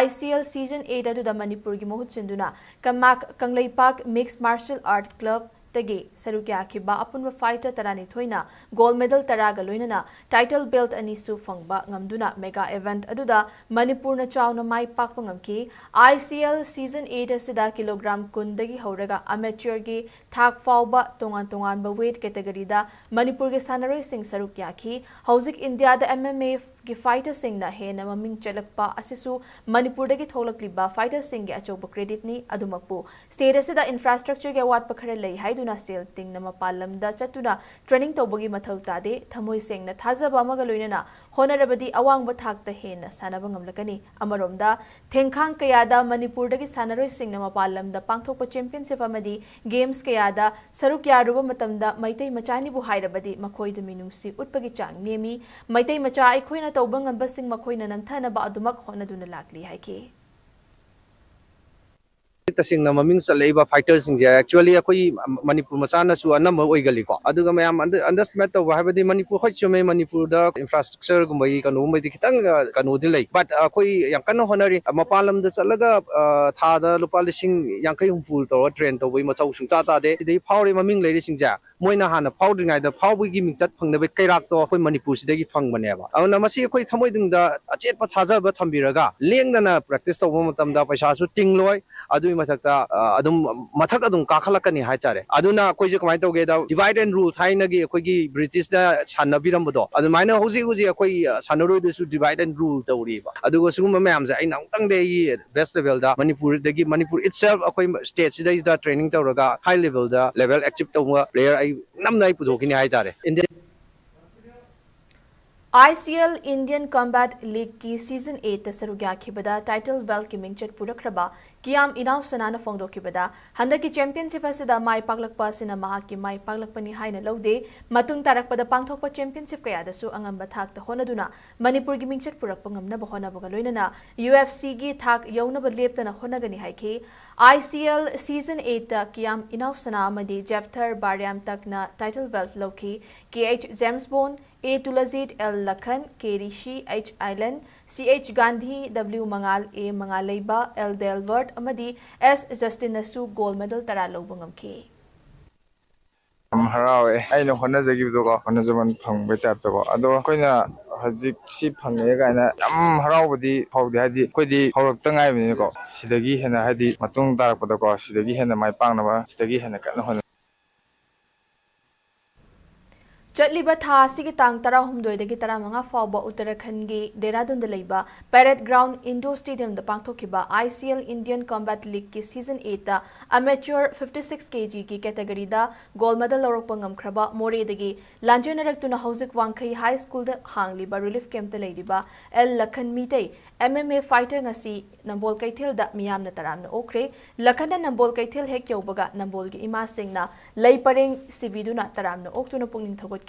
I C L Season eight ꯑꯗꯨꯗ ꯃꯅꯤꯄꯨꯔꯒꯤ ꯃꯍꯨꯠ ꯁꯤꯟꯗꯨꯅ ꯀꯃꯥꯛ ꯀꯪꯂꯩꯄꯥꯛ ꯃꯤꯛꯁ ꯃꯥꯔꯁꯦꯜ ꯑꯥꯔꯠ ꯀ꯭ꯂꯕꯇꯒꯤ ꯁꯔꯨꯛ ꯌꯥꯈꯤꯕ ꯑꯄꯨꯟꯕ ꯐꯥꯏꯇꯔ ꯇꯔꯥꯅꯤꯊꯣꯏꯅ ꯒꯣꯜꯗ ꯃꯦꯗꯜ ꯇꯔꯥꯒ ꯂꯣꯏꯅꯅ ꯇꯥꯏꯇꯜ ꯕꯦꯜꯠ ꯑꯅꯤꯁꯨ ꯐꯪꯕ ꯉꯝꯗꯨꯅ ꯃꯦꯒꯥ ꯏꯚꯦꯟꯠ ꯑꯗꯨꯗ ꯃꯅꯤꯄꯨꯔꯅ ꯆꯥꯎꯅ ꯃꯥꯏ ꯄꯥꯛꯄ ꯉꯝꯈꯤ꯫ I C L Season eight ꯑꯁꯤꯗ ꯀꯤꯂꯣꯒ꯭ꯔꯥꯝ ꯀꯨꯟꯗꯒꯤ ꯍꯧꯔꯒ ꯑꯃꯦꯆꯤꯌꯔꯒꯤ ꯊꯥꯛ ꯐꯥꯎꯕ ꯇꯣꯉꯥꯟ ꯇꯣꯉꯥꯟꯕ ꯋꯦꯠ ꯀꯦꯇꯦꯒꯣꯔꯤꯗ ꯃꯅꯤꯄꯨꯔꯒꯤ ꯁꯥꯟꯅꯔꯣꯏꯁꯤꯡ ꯁꯔꯨꯛ ꯌꯥꯈꯤ꯫ ꯍꯧꯖꯤꯛ ꯏꯟꯗꯤꯌꯥꯗ ꯑꯦꯝ ꯑꯦꯝ ꯑꯦꯒꯤ ꯐꯥꯏꯇꯔꯁꯤꯡꯅ ꯍꯦꯟꯅ ꯃꯃꯤꯡ ꯆꯠꯂꯛꯄ ꯑꯁꯤꯁꯨ ꯃꯅꯤꯄꯨꯔꯗꯒꯤ ꯊꯣꯛꯂꯛꯂꯤꯕ ꯐꯥꯏꯇꯔꯁꯤꯡꯒꯤ ꯑꯆꯧꯕ ꯀ꯭ꯔꯦꯗꯤꯠꯅꯤ꯫ ꯑꯗꯨꯃꯛꯄꯨ ꯁ꯭ꯇꯦꯠ ꯑꯁꯤꯗ ꯏꯟꯐ꯭ꯔꯥꯁ꯭ꯇ꯭ꯔꯛꯆꯔꯒꯤ ꯑꯋꯥꯠꯄ ꯈꯔ ꯂꯩ ꯍꯥꯏꯗꯨꯅ ꯁꯦꯜ ꯇꯤꯡꯅ ꯃꯄꯥꯟ ꯂꯝꯗ ꯆꯠꯇꯨꯅ ꯇ꯭ꯔꯦꯅꯤꯡ ꯇꯧꯕꯒꯤ ꯃꯊꯧ ꯇꯥꯗꯦ꯫ ꯊꯃꯣꯏ ꯁꯦꯡꯅ ꯊꯥꯖꯕ ꯑꯃꯒ ꯂꯣꯏꯅꯅ ꯍꯣꯠꯅꯔꯕꯗꯤ ꯑꯋꯥꯡꯕ ꯊꯥꯛꯇ ꯍꯦꯟꯅ ꯁꯥꯟꯅꯕ ꯉꯝꯂꯛꯀꯅꯤ꯫ ꯑꯃꯔꯣꯝꯗ, ꯊꯦꯡꯈꯥꯡ ꯀꯌꯥꯗ ꯃꯅꯤꯄꯨꯔꯗꯒꯤ ꯁꯥꯟꯅꯔꯣꯏꯁꯤꯡꯅ ꯃꯄꯥꯟ ꯂꯝꯗ ꯄꯥꯡꯊꯣꯛꯄ ꯆꯦꯝꯄꯤꯌꯟꯁꯤꯞ ꯑꯃꯗꯤ ꯒꯦꯝꯁ ꯀꯌꯥꯗ ꯁꯔꯨꯛ ꯌꯥꯔꯨꯕ ꯃꯇꯝꯗ ꯃꯩꯇꯩ ꯃꯆꯥꯅꯤꯕꯨ ꯍꯥꯏꯔꯕꯗꯤ ꯃꯈꯣꯏꯗ ꯃꯤꯅꯨꯡꯁꯤ ꯎꯠꯄꯒꯤ ꯆꯥꯡ ꯅꯦꯝꯃꯤ꯫ ꯃꯩꯇꯩ ꯃꯆꯥ ꯑꯩꯈꯣꯏꯅ ꯇꯧꯕ ꯉꯝꯕꯁꯤꯡ ꯃꯈꯣꯏꯅ ꯅꯝꯊꯅꯕ ꯑꯗꯨꯃꯛ ꯍꯣꯠꯅꯗꯨꯅ ꯂꯥꯛꯂꯤ ꯍꯥꯏꯈꯤ꯫ ꯇꯁꯦꯡꯅ ꯃꯃꯤꯡ ꯆꯠꯂꯛꯏꯕ ꯐꯥꯏꯇꯔꯁꯤꯡꯁꯦ actually ꯑꯩꯈꯣꯏ ꯃꯅꯤꯄꯨꯔ ꯃꯆꯥꯅꯁꯨ ꯑꯅꯝꯕ ꯑꯣꯏꯒꯜꯂꯤꯀꯣ꯫ ꯑꯗꯨꯒ ꯃꯌꯥꯝ ꯑꯟꯗꯔ ꯑꯦꯁꯇꯤꯃꯦꯠ ꯇꯧꯕ ꯍꯥꯏꯕꯗꯤ ꯃꯅꯤꯄꯨꯔ, ꯍꯣꯏ, ꯆꯨꯝꯃꯦ, ꯃꯅꯤꯄꯨꯔꯗ ꯏꯟꯐ꯭ꯔꯥꯁ꯭ꯇ꯭ꯔꯛꯆꯔꯒꯨꯝꯕꯒꯤ ꯀꯩꯅꯣꯒꯨꯝꯕꯒꯤ ꯈꯤꯇꯪ ꯑ, ꯀꯩꯅꯣꯗꯤ ꯂꯩ, ꯕꯠ ꯑꯩꯈꯣꯏ ꯌꯥꯝ ꯀꯟꯅ ꯍꯣꯠꯅꯔꯤ꯫ ꯃꯄꯥꯟ ꯂꯝꯗ ꯆꯠꯂꯒ ꯑ, ꯊꯥꯗ ꯂꯨꯄꯥ ꯂꯤꯁꯤꯡ ꯌꯥꯡꯈꯩ ꯍꯨꯝꯐꯨ ꯇꯧꯔꯒ ꯇ꯭ꯔꯦꯟ ꯇꯧꯕꯒꯤ ꯃꯊꯧ ꯁꯨꯡꯆꯥ ꯇꯥꯗꯦ꯫ ꯁꯤꯗꯩ ꯐꯥꯎꯔꯤ ꯃꯃꯤꯡ ꯂꯩꯔꯤꯁꯤꯡꯁꯦ ꯃꯣꯏꯅ ꯍꯥꯟꯅ ꯐꯥꯎꯗ꯭ꯔꯤꯉꯩꯗ ꯐꯥꯎꯕꯒꯤ ꯃꯤꯡꯆꯠ ꯐꯪꯅꯕꯒꯤ ꯀꯩꯔꯥꯛꯇꯣ ꯑꯩꯈꯣꯏ ꯃꯅꯤꯄꯨꯔꯁꯤꯗꯒꯤ ꯐꯪꯕꯅꯦꯕ꯫ ꯑꯗꯨꯅ ꯃꯁꯤ ꯑꯩꯈꯣꯏ ꯊꯃꯣꯏꯅꯨꯡꯗ ꯑꯆꯦꯠꯄ ꯊꯥꯖꯕ ꯊꯝꯕꯤꯔꯒ ꯂꯦꯡꯗꯅ ꯄ꯭ꯔꯦꯛꯇꯤꯁ ꯇꯧꯕ ꯃꯇꯝꯗ ꯄꯩꯁꯥꯁꯨ ꯇꯤꯡꯂꯣꯏ, ꯑꯗꯨꯒꯤ ꯃꯊꯛꯇ ꯑ, ꯑꯗꯨꯝ ꯃꯊꯛ ꯑꯗꯨꯝ ꯀꯥꯈꯠꯂꯛꯀꯅꯤ ꯍꯥꯏꯇꯥꯔꯦ꯫ ꯑꯗꯨꯅ ꯑꯩꯈꯣꯏꯁꯦ ꯀꯃꯥꯏꯅ ꯇꯧꯒꯦꯗ, divide and rule ꯊꯥꯏꯅꯒꯤ ꯑꯩꯈꯣꯏꯒꯤ ꯕ꯭ꯔꯤꯇꯤꯁꯅ ꯁꯥꯟꯅꯕꯤꯔꯝꯕꯗꯣ, ꯑꯗꯨꯃꯥꯏꯅ ꯍꯧꯖꯤꯛ ꯍꯧꯖꯤꯛ ꯑꯩꯈꯣꯏ ꯑ, ꯁꯥꯟꯅꯔꯣꯏꯗꯁꯨ divide and rule ꯇꯧꯔꯤꯕ꯫ ꯑꯗꯨꯒ ꯁꯤꯒꯨꯝꯕ ꯃꯌꯥꯝꯁꯦ ꯑꯩꯅ ꯑꯃꯨꯛꯇꯪꯗꯤ ꯑꯩꯒꯤ ꯕꯦꯁ ꯂꯦꯚꯦꯜꯗ ꯃꯅꯤꯄꯨꯔꯗꯒꯤ, ꯃꯅꯤꯄꯨꯔ itself ꯑꯩꯈꯣꯏ ꯁ꯭ꯇꯦꯠꯁꯤꯗꯩꯁꯤꯗ ꯇ꯭ꯔꯦꯅꯤꯡ ꯇꯧꯔꯒ ꯍꯥꯏ ꯂꯦꯚꯦꯜꯗ ꯂꯦꯚꯦꯜ ꯑꯦꯆꯤꯞ ꯇꯧꯕ ꯄ꯭ꯂꯦꯌꯔ ꯑꯩ ꯅꯝꯅ ꯑꯩ ꯄꯨꯊꯣꯛꯈꯤꯅꯤ ꯍꯥꯏꯇꯥꯔꯦ꯫ India I C L Indian Combat Leagueꯀꯤ Season Eightꯇ ꯁꯔꯨꯛ ꯌꯥꯈꯤꯕꯗ title beltꯀꯤ ꯃꯤꯡꯆꯠ ꯄꯨꯔꯛꯈ꯭ꯔꯕ ꯀꯤꯌꯥꯝ ꯏꯅꯥꯎ ꯁꯅꯥꯅ ꯐꯣꯡꯗꯣꯛꯈꯤꯕꯗ, ꯍꯟꯗꯛꯀꯤ championship ꯑꯁꯤꯗ ꯃꯥꯏ ꯄꯥꯛꯂꯛꯄ ꯑꯁꯤꯅ ꯃꯍꯥꯛꯀꯤ ꯃꯥꯏ ꯄꯥꯛꯂꯛꯄꯅꯤ ꯍꯥꯏꯅ ꯂꯧꯗꯦ꯫ ꯃꯇꯨꯡ ꯇꯥꯔꯛꯄꯗ ꯄꯥꯡꯊꯣꯛꯄ championship ꯀꯌꯥꯗꯁꯨ ꯑꯉꯝꯕ ꯊꯥꯛꯇ ꯍꯣꯠꯅꯗꯨꯅ ꯃꯅꯤꯄꯨꯔꯒꯤ ꯃꯤꯡꯆꯠ ꯄꯨꯔꯛꯄ ꯉꯝꯅꯕ ꯍꯣꯠꯅꯕꯒ ꯂꯣꯏꯅꯅ UFCꯒꯤ ꯊꯥꯛ ꯌꯧꯅꯕ ꯂꯦꯞꯇꯅ ꯍꯣꯠꯅꯒꯅꯤ ꯍꯥꯏꯈꯤ꯫ ꯑꯥꯏ ꯁꯤ ꯑꯦꯜ Season Eightꯇ ꯀꯤꯌꯥꯝ ꯏꯅꯥꯎ ꯁꯅꯥ ꯑꯃꯗꯤ ꯖꯦꯐꯊꯔ ꯕꯥꯔꯤꯌꯥꯝꯇꯛꯅ title belt ꯂꯧꯈꯤ꯫ ꯀꯦ ꯑꯩꯆ ꯖꯦꯝꯁ ꯕꯣꯟ, ꯑꯦ ꯇꯨꯂꯖꯤꯠ, ꯑꯦꯜ ꯂꯈꯟ, ꯀꯦ ꯔꯤꯁꯤ, ꯑꯩꯆ ꯑꯥꯏꯂꯟ, ꯁꯤ ꯑꯩꯆ ꯒꯥꯟꯙꯤ, ꯗꯕ꯭ꯂꯤꯎ ꯃꯉꯥꯜ, ꯑꯦ ꯃꯉꯥꯜꯂꯩꯕ, ꯑꯦꯜ ꯗꯦꯜꯕꯔꯠ ꯑꯃꯗꯤ ꯑꯦꯁ ꯖꯁꯇꯤꯟꯅꯁꯨ gold medal ꯇꯔꯥ ꯂꯧꯕ ꯉꯝꯈꯤ꯫ ꯌꯥꯝ ꯍꯔꯥꯎꯋꯦ꯫ ꯑꯩꯅ ꯍꯣꯠꯅꯖꯈꯤꯕꯗꯣꯀꯣ, ꯍꯣꯠꯅꯖꯃꯟ ꯐꯪꯕꯩ ꯇꯥꯏꯞꯇꯀꯣ꯫ ꯑꯗꯣ ꯑꯩꯈꯣꯏꯅ ꯍꯧꯖꯤꯛ ꯁꯤ ꯐꯪꯉꯦ ꯀꯥꯏꯅ ꯌꯥꯝ ꯍꯔꯥꯎꯕꯗꯤ ꯐꯥꯎꯗꯦ, ꯍꯥꯏꯗꯤ ꯑꯩꯈꯣꯏꯗꯤ ꯍꯧꯔꯛꯇ ꯉꯥꯏꯕꯅꯤꯅꯀꯣ꯫ ꯁꯤꯗꯒꯤ ꯍꯦꯟꯅ, ꯍꯥꯏꯗꯤ ꯃꯇꯨꯡ ꯇꯥꯔꯛꯄꯗꯀꯣ, ꯁꯤꯗꯒꯤ ꯍꯦꯟꯅ ꯃꯥꯏ ꯄꯥꯛꯅꯕ, ꯁꯤꯗꯒꯤ ꯍꯦꯟꯅ ꯀꯟꯅ ꯍꯣꯠꯅ- ꯆꯠꯂꯤꯕ ꯊꯥ ꯑꯁꯤꯒꯤ ꯇꯥꯡ ꯇꯔꯥꯍꯨꯝꯗꯣꯏꯗꯒꯤ ꯇꯔꯥꯃꯉꯥ ꯐꯥꯎꯕ ꯎꯠꯇꯔꯥꯈꯟꯒꯤ ꯗꯦꯔꯥꯗꯨꯟꯗ ꯂꯩꯕ Parade Ground Indoor Stadiumꯗ ꯄꯥꯡꯊꯣꯛꯈꯤꯕ I C L Indian Combat Leagueꯀꯤ Season Eightꯇ amateur fifty six kgꯒꯤ categoryꯗ gold medal ꯂꯧꯔꯛꯄ ꯉꯝꯈ꯭ꯔꯕ ꯃꯣꯔꯦꯗꯒꯤ ꯂꯥꯟꯖꯦꯟꯅꯔꯛꯇꯨꯅ ꯍꯧꯖꯤꯛ ꯋꯥꯡꯈꯩ High Schoolꯗ ꯍꯥꯡꯂꯤꯕ relief campꯇ ꯂꯩꯔꯤꯕ L Lakhan Meetei, M M A fighter, ꯉꯁꯤ ꯅꯝꯕꯣꯜ ꯀꯩꯊꯦꯜꯗ ꯃꯤꯌꯥꯝꯅ ꯇꯔꯥꯝꯅ ꯑꯣꯛꯈ꯭ꯔꯦ꯫ ꯂꯈꯟꯅ ꯅꯝꯕꯣꯜ ꯀꯩꯊꯦꯜ ꯍꯦꯛ ꯌꯧꯕꯒ ꯅꯝꯕꯣꯜꯒꯤ ꯏꯃꯥꯁꯤꯡꯅ ꯂꯩ ꯄꯔꯦꯡ ꯁꯤꯕꯤꯗꯨꯅ ꯇꯔꯥꯝꯅ ꯑꯣꯛꯇꯨꯅ ꯄꯨꯛꯅꯤꯡ ꯊꯧꯒꯠꯈꯤ꯫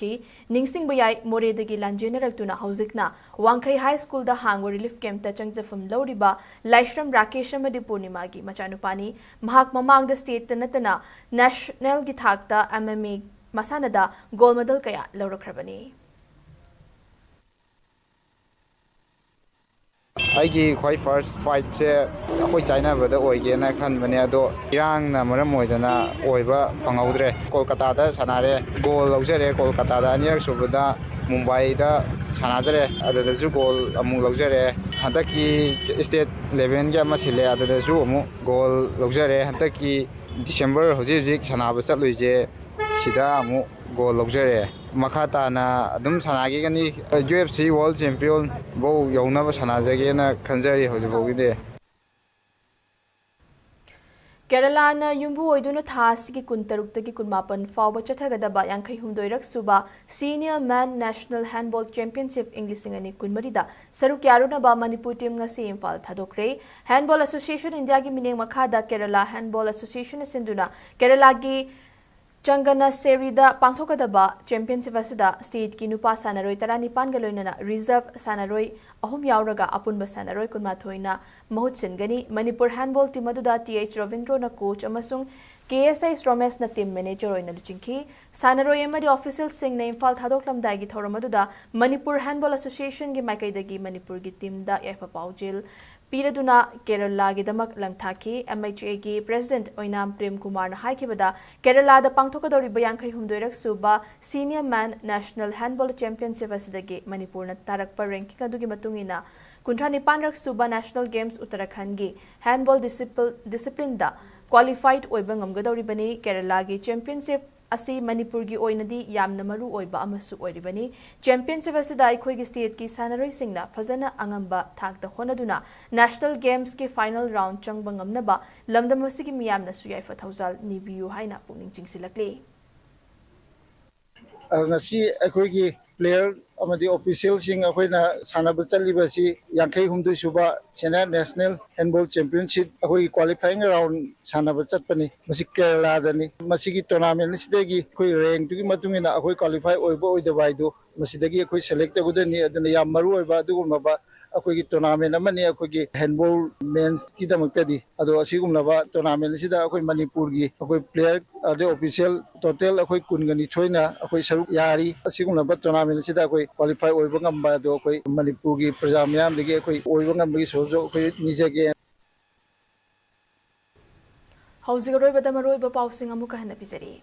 ꯅꯤꯡꯁꯤꯡꯕ ꯌꯥꯏ, ꯃꯣꯔꯦꯗꯒꯤ ꯂꯥꯟꯖꯦꯟꯅꯔꯛꯇꯨꯅ ꯍꯧꯖꯤꯛꯅ ꯋꯥꯡꯈꯩ High Schoolꯗ ꯍꯥꯡꯕ relief campꯇ ꯆꯪꯖꯐꯝ ꯂꯧꯔꯤꯕ ꯂꯥꯏꯁ꯭ꯔꯝ ꯔꯥꯀꯦꯁ ꯑꯃꯗꯤ ꯄꯨꯔꯅꯤꯃꯥꯒꯤ ꯃꯆꯥꯅꯨꯄꯥꯅꯤ꯫ ꯃꯍꯥꯛ ꯃꯃꯥꯡꯗ stateꯇ ꯅꯠꯇꯅ nationalꯒꯤ ꯊꯥꯛꯇ M M A ꯃꯁꯥꯟꯅꯗ gold medal ꯀꯌꯥ ꯂꯧꯔꯛꯈ꯭ꯔꯕꯅꯤ꯫ ꯑꯩꯒꯤ ꯈ꯭ꯋꯥꯏ first fightꯁꯦ ꯑꯩꯈꯣꯏ ꯆꯥꯏꯅꯕꯗ ꯑꯣꯏꯒꯦꯅ ꯈꯟꯕꯅꯦ, ꯑꯗꯣ ꯏꯔꯥꯡꯅ ꯃꯔꯝ ꯑꯣꯏꯗꯅ ꯑꯣꯏꯕ ꯐꯪꯍꯧꯗ꯭ꯔꯦ꯫ ꯀꯣꯜꯀꯇꯥꯗ ꯁꯥꯟꯅꯔꯦ, gold ꯂꯧꯖꯔꯦ ꯀꯣꯜꯀꯇꯥꯗ꯫ ꯑꯅꯤꯔꯛ ꯁꯨꯕꯗ ꯃꯨꯝꯕꯥꯏꯗ ꯁꯥꯟꯅꯖꯔꯦ, ꯑꯗꯨꯗꯁꯨ gold ꯑꯃꯨꯛ ꯂꯧꯖꯔꯦ꯫ ꯍꯟꯗꯛꯀꯤ state levelꯒꯤ ꯑꯃ ꯁꯤꯜꯂꯦ, ꯑꯗꯨꯗꯁꯨ ꯑꯃꯨꯛ gold ꯂꯧꯖꯔꯦ꯫ ꯍꯟꯗꯛꯀꯤ December ꯍꯧꯖꯤꯛ ꯍꯧꯖꯤꯛ ꯁꯥꯟꯅꯕ ꯆꯠꯂꯨꯏꯁꯦ, ꯁꯤꯗ ꯑꯃꯨꯛ gold ꯂꯧꯖꯔꯦ꯫ ꯃꯈꯥ ꯇꯥꯅ ꯑꯗꯨꯝ ꯁꯥꯟꯅꯈꯤꯒꯅꯤ꯫ U F C World Champion ꯐꯧ ꯌꯧꯅꯕ ꯁꯥꯟꯅꯖꯒꯦꯅ ꯈꯟꯖꯔꯤ ꯍꯧꯖꯤꯛ ꯐꯥꯎꯒꯤꯗꯤ꯫ ꯀꯦꯔꯂꯥꯅ ꯌꯨꯝꯕꯨ ꯑꯣꯏꯗꯨꯅ ꯊꯥ ꯑꯁꯤꯒꯤ ꯀꯨꯟꯇꯔꯨꯛꯇꯒꯤ ꯀꯨꯟꯃꯥꯄꯟ ꯐꯥꯎꯕ ꯆꯠꯊꯒꯗꯕ ꯌꯥꯡꯈꯩ ꯍꯨꯝꯗꯣꯏꯔꯛ ꯁꯨꯕ Senior Men National Handball Championship ꯏꯪ ꯂꯤꯁꯤꯡ ꯑꯅꯤ ꯀꯨꯟꯃꯔꯤꯗ ꯁꯔꯨꯛ ꯌꯥꯔꯨꯅꯕ ꯃꯅꯤꯄꯨꯔ team ꯉꯁꯤ ꯏꯝꯐꯥꯜ ꯊꯥꯗꯣꯛꯈ꯭ꯔꯦ꯫ Handball Association Indiaꯒꯤ ꯃꯤꯠꯌꯦꯡ ꯃꯈꯥꯗ ꯀꯦꯔꯂꯥ Handball Association ꯁꯤꯟꯗꯨꯅ ꯀꯦꯔꯂꯥꯒꯤ ꯆꯪꯒꯅꯁꯦꯔꯤꯗ ꯄꯥꯡꯊꯣꯛꯀꯗꯕ championship ꯑꯁꯤꯗ stateꯀꯤ ꯅꯨꯄꯥ ꯁꯥꯟꯅꯔꯣꯏ ꯇꯔꯥꯅꯤꯄꯥꯟꯒ ꯂꯣꯏꯅꯅ reserve ꯁꯥꯟꯅꯔꯣꯏ ꯑꯍꯨꯝ ꯌꯥꯎꯔꯒ ꯑꯄꯨꯟꯕ ꯁꯥꯟꯅꯔꯣꯏ ꯀꯨꯟꯃꯥꯊꯣꯏꯅ ꯃꯍꯨꯠ ꯁꯤꯟꯒꯅꯤ꯫ ꯃꯅꯤꯄꯨꯔ handball team ꯑꯗꯨꯗ T H ꯔꯕꯤꯟꯗ꯭ꯔꯣꯅ coach ꯑꯃꯁꯨꯡ K S H ꯔꯣꯃꯦꯁꯅ team manager ꯑꯣꯏꯅ ꯂꯨꯆꯤꯡꯈꯤ꯫ ꯁꯥꯟꯅꯔꯣꯏ ꯑꯃꯗꯤ officialꯁꯤꯡꯅ ꯏꯝꯐꯥꯜ ꯊꯥꯗꯣꯛꯂꯝꯗꯥꯏꯒꯤ ꯊꯧꯔꯝ ꯑꯗꯨꯗ ꯃꯅꯤꯄꯨꯔ Handball Associationꯒꯤ ꯃꯥꯏꯀꯩꯗꯒꯤ ꯃꯅꯤꯄꯨꯔꯒꯤ teamꯗ ꯌꯥꯏꯐ ꯄꯥꯎꯖꯦꯜ ꯄꯤꯔꯗꯨꯅ ꯀꯦꯔꯂꯥꯒꯤꯗꯃꯛ ꯂꯪꯊꯥꯈꯤ꯫ MHAꯒꯤ president ꯑꯣꯏꯅꯥꯝ ꯄ꯭ꯔꯦꯝ ꯀꯨꯃꯥꯔꯅ ꯍꯥꯏꯈꯤꯕꯗ, ꯀꯦꯔꯂꯥꯗ ꯄꯥꯡꯊꯣꯛꯀꯗꯧꯔꯤꯕ ꯌꯥꯡꯈꯩ ꯍꯨꯝꯗꯣꯏꯔꯛ ꯁꯨꯕ Senior Men National Handball Championship ꯑꯁꯤꯗꯒꯤ ꯃꯅꯤꯄꯨꯔꯅ ꯇꯥꯔꯛꯄ ranking ꯑꯗꯨꯒꯤ ꯃꯇꯨꯡ ꯏꯟꯅ ꯀꯨꯟꯊ꯭ꯔꯥ ꯅꯤꯄꯥꯟꯔꯛ ꯁꯨꯕ National Games ꯎꯠꯇꯔꯥꯈꯟꯗꯒꯤ handball discipl- disciplineꯗ qualified ꯑꯣꯏꯕ ꯉꯝꯒꯗꯧꯔꯤꯕꯅꯤ꯫ ꯀꯦꯔꯂꯥꯒꯤ championship ꯑꯁꯤ ꯃꯅꯤꯄꯨꯔꯒꯤ ꯑꯣꯏꯅꯗꯤ ꯌꯥꯝꯅ ꯃꯔꯨ ꯑꯣꯏꯕ ꯑꯃꯁꯨ ꯑꯣꯏꯔꯤꯕꯅꯤ꯫ Championship ꯑꯁꯤꯗ ꯑꯩꯈꯣꯏꯒꯤ stateꯀꯤ ꯁꯥꯟꯅꯔꯣꯏꯁꯤꯡꯅ ꯐꯖꯅ ꯑꯉꯝꯕ ꯊꯥꯛꯇ ꯍꯣꯠꯅꯗꯨꯅ National Gamesꯀꯤ final round ꯆꯪꯕ ꯉꯝꯅꯕ ꯂꯝꯗꯝ ꯑꯁꯤꯒꯤ ꯃꯤꯌꯥꯝꯅꯁꯨ ꯌꯥꯏꯐ ꯊꯧꯖꯥꯜ ꯅꯤꯕꯤꯌꯨ ꯍꯥꯏꯅ ꯄꯨꯛꯅꯤꯡ ꯆꯤꯡꯁꯤꯜꯂꯛꯂꯤ꯫ ꯑ, ꯉꯁꯤ ꯑꯩꯈꯣꯏꯒꯤ player ꯑꯃꯗꯤ officialꯁꯤꯡ ꯑꯩꯈꯣꯏꯅ ꯁꯥꯟꯅꯕ ꯆꯠꯂꯤꯕꯁꯤ ꯌꯥꯡꯈꯩ ꯍꯨꯝꯗꯣꯏ ꯁꯨꯕ Senior National Handball Championship ꯑꯩꯈꯣꯏꯒꯤ qualifying round ꯁꯥꯟꯅꯕ ꯆꯠꯄꯅꯤ꯫ ꯃꯁꯤ ꯀꯦꯔꯂꯥꯗꯅꯤ꯫ ꯃꯁꯤꯒꯤ tournament ꯑꯁꯤꯗꯒꯤ ꯑꯩꯈꯣꯏ rankꯇꯨꯒꯤ ꯃꯇꯨꯡ ꯏꯟꯅ ꯑꯩꯈꯣꯏ qualify ꯑꯣꯏꯕ ꯑꯣꯏꯗꯕ ꯍꯥꯏꯗꯨ ꯃꯁꯤꯗꯒꯤ ꯑꯩꯈꯣꯏ select ꯇꯧꯒꯗꯣꯏꯅꯤ꯫ ꯑꯗꯨꯅ ꯌꯥꯝ ꯃꯔꯨ ꯑꯣꯏꯕ ꯑꯗꯨꯒꯨꯝꯂꯕ ꯑꯩꯈꯣꯏꯒꯤ tournament ꯑꯃꯅꯤ ꯑꯩꯈꯣꯏꯒꯤ handball menꯁꯀꯤꯗꯃꯛꯇꯗꯤ꯫ ꯑꯗꯣ ꯑꯁꯤꯒꯨꯝꯂꯕ tournament ꯑꯁꯤꯗ ꯑꯩꯈꯣꯏ ꯃꯅꯤꯄꯨꯔꯒꯤ ꯑꯩꯈꯣꯏ player ꯑꯗꯩ official total ꯑꯩꯈꯣꯏ ꯀꯨꯟꯒ ꯅꯤꯊꯣꯏꯅ ꯑꯩꯈꯣꯏ ꯁꯔꯨꯛ ꯌꯥꯔꯤ꯫ ꯑꯁꯤꯒꯨꯝꯂꯕ tournament ꯑꯁꯤꯗ ꯑꯩꯈꯣꯏ qualify ꯑꯣꯏꯕ ꯉꯝꯕ ꯑꯗꯣ ꯑꯩꯈꯣꯏ ꯃꯅꯤꯄꯨꯔꯒꯤ ꯄ꯭ꯔꯖꯥ ꯃꯤꯌꯥꯝꯗꯒꯤ ꯑꯩꯈꯣꯏ ꯑꯣꯏꯕ ꯉꯝꯕꯒꯤ ꯁꯔꯨꯛꯁꯨ ꯑꯩꯈꯣꯏ ꯅꯤꯖꯒꯦ꯫ ꯍꯧꯖꯤꯛ ꯑꯔꯣꯏꯕꯗ ꯃꯔꯨꯑꯣꯏꯕ ꯄꯥꯎꯁꯤꯡ ꯑꯃꯨꯛꯀ ꯍꯟꯅ ꯄꯤꯖꯔꯤ꯫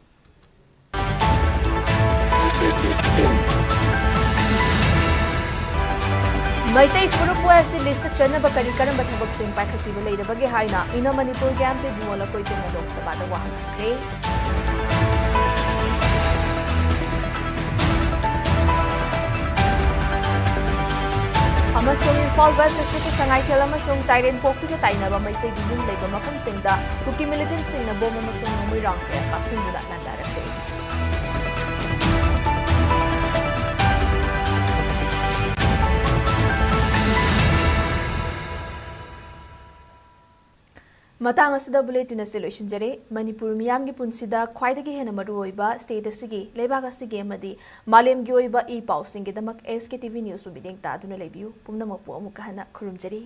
ꯃꯩꯇꯩ ꯐꯨꯔꯨꯞꯄꯨ S T listꯇ ꯆꯟꯅꯕ ꯀꯔꯤ ꯀꯔꯝꯕ ꯊꯕꯛꯁꯤꯡ ꯄꯥꯏꯈꯠꯄꯤꯕ ꯂꯩꯔꯕꯒꯦ ꯍꯥꯏꯅ ꯏꯅ ꯃꯅꯤꯄꯨꯔꯒꯤ M P ꯕꯤꯃꯣꯜ ꯑꯀꯣꯏꯆꯦꯡꯅ ꯂꯣꯛ ꯁꯚꯥꯗ ꯋꯥꯍꯪ ꯍꯪꯈ꯭ꯔꯦ꯫ ꯑꯃꯁꯨꯡ ꯏꯝꯐꯥꯜ ꯋꯦꯁ ꯗꯤꯁꯇ꯭ꯔꯤꯛꯀꯤ ꯁꯉꯥꯏꯊꯦꯜ ꯑꯃꯁꯨꯡ ꯇꯥꯏꯔꯦꯟꯄꯣꯛꯄꯤꯒ ꯇꯥꯏꯅꯕ ꯃꯩꯇꯩꯒꯤ ꯌꯨꯝ ꯂꯩꯕ ꯃꯐꯝꯁꯤꯡꯗ ꯀꯨꯀꯤ ꯃꯤꯂꯤꯇꯦꯟꯠꯁꯤꯡꯅ ꯕꯣꯝ ꯑꯃꯁꯨꯡ ꯅꯣꯡꯃꯩ ꯔꯥꯎꯟ ꯀꯌꯥ ꯀꯥꯞꯁꯤꯟꯗꯨꯅ ꯂꯥꯟꯗꯥꯔꯛꯂꯦ꯫ ꯃꯇꯥꯡ ꯑꯁꯤꯗ ꯕꯨꯂꯦꯇꯤꯟ ꯑꯁꯤ ꯂꯣꯏꯁꯤꯟꯖꯔꯦ꯫ ꯃꯅꯤꯄꯨꯔ ꯃꯤꯌꯥꯝꯒꯤ ꯄꯨꯟꯁꯤꯗ ꯈ꯭ꯋꯥꯏꯗꯒꯤ ꯍꯦꯟꯅ ꯃꯔꯨꯑꯣꯏꯕ ꯁ꯭ꯇꯦꯠ ꯑꯁꯤꯒꯤ, ꯂꯩꯕꯥꯛ ꯑꯁꯤꯒꯤ ꯑꯃꯗꯤ ꯃꯥꯂꯦꯝꯒꯤ ꯑꯣꯏꯕ ꯏ ꯄꯥꯎꯁꯤꯡꯒꯤꯗꯃꯛ ꯑꯦꯁ ꯀꯦ ꯇꯤ ꯚꯤ ꯅ꯭ꯌꯨꯁꯄꯨ ꯃꯤꯠꯌꯦꯡ ꯇꯥꯗꯨꯅ ꯂꯩꯕꯤꯌꯨ꯫ ꯄꯨꯝꯅꯃꯛꯄꯨ ꯑꯃꯨꯛꯀ ꯍꯟꯅ ꯈꯨꯔꯨꯝꯖꯔꯤ꯫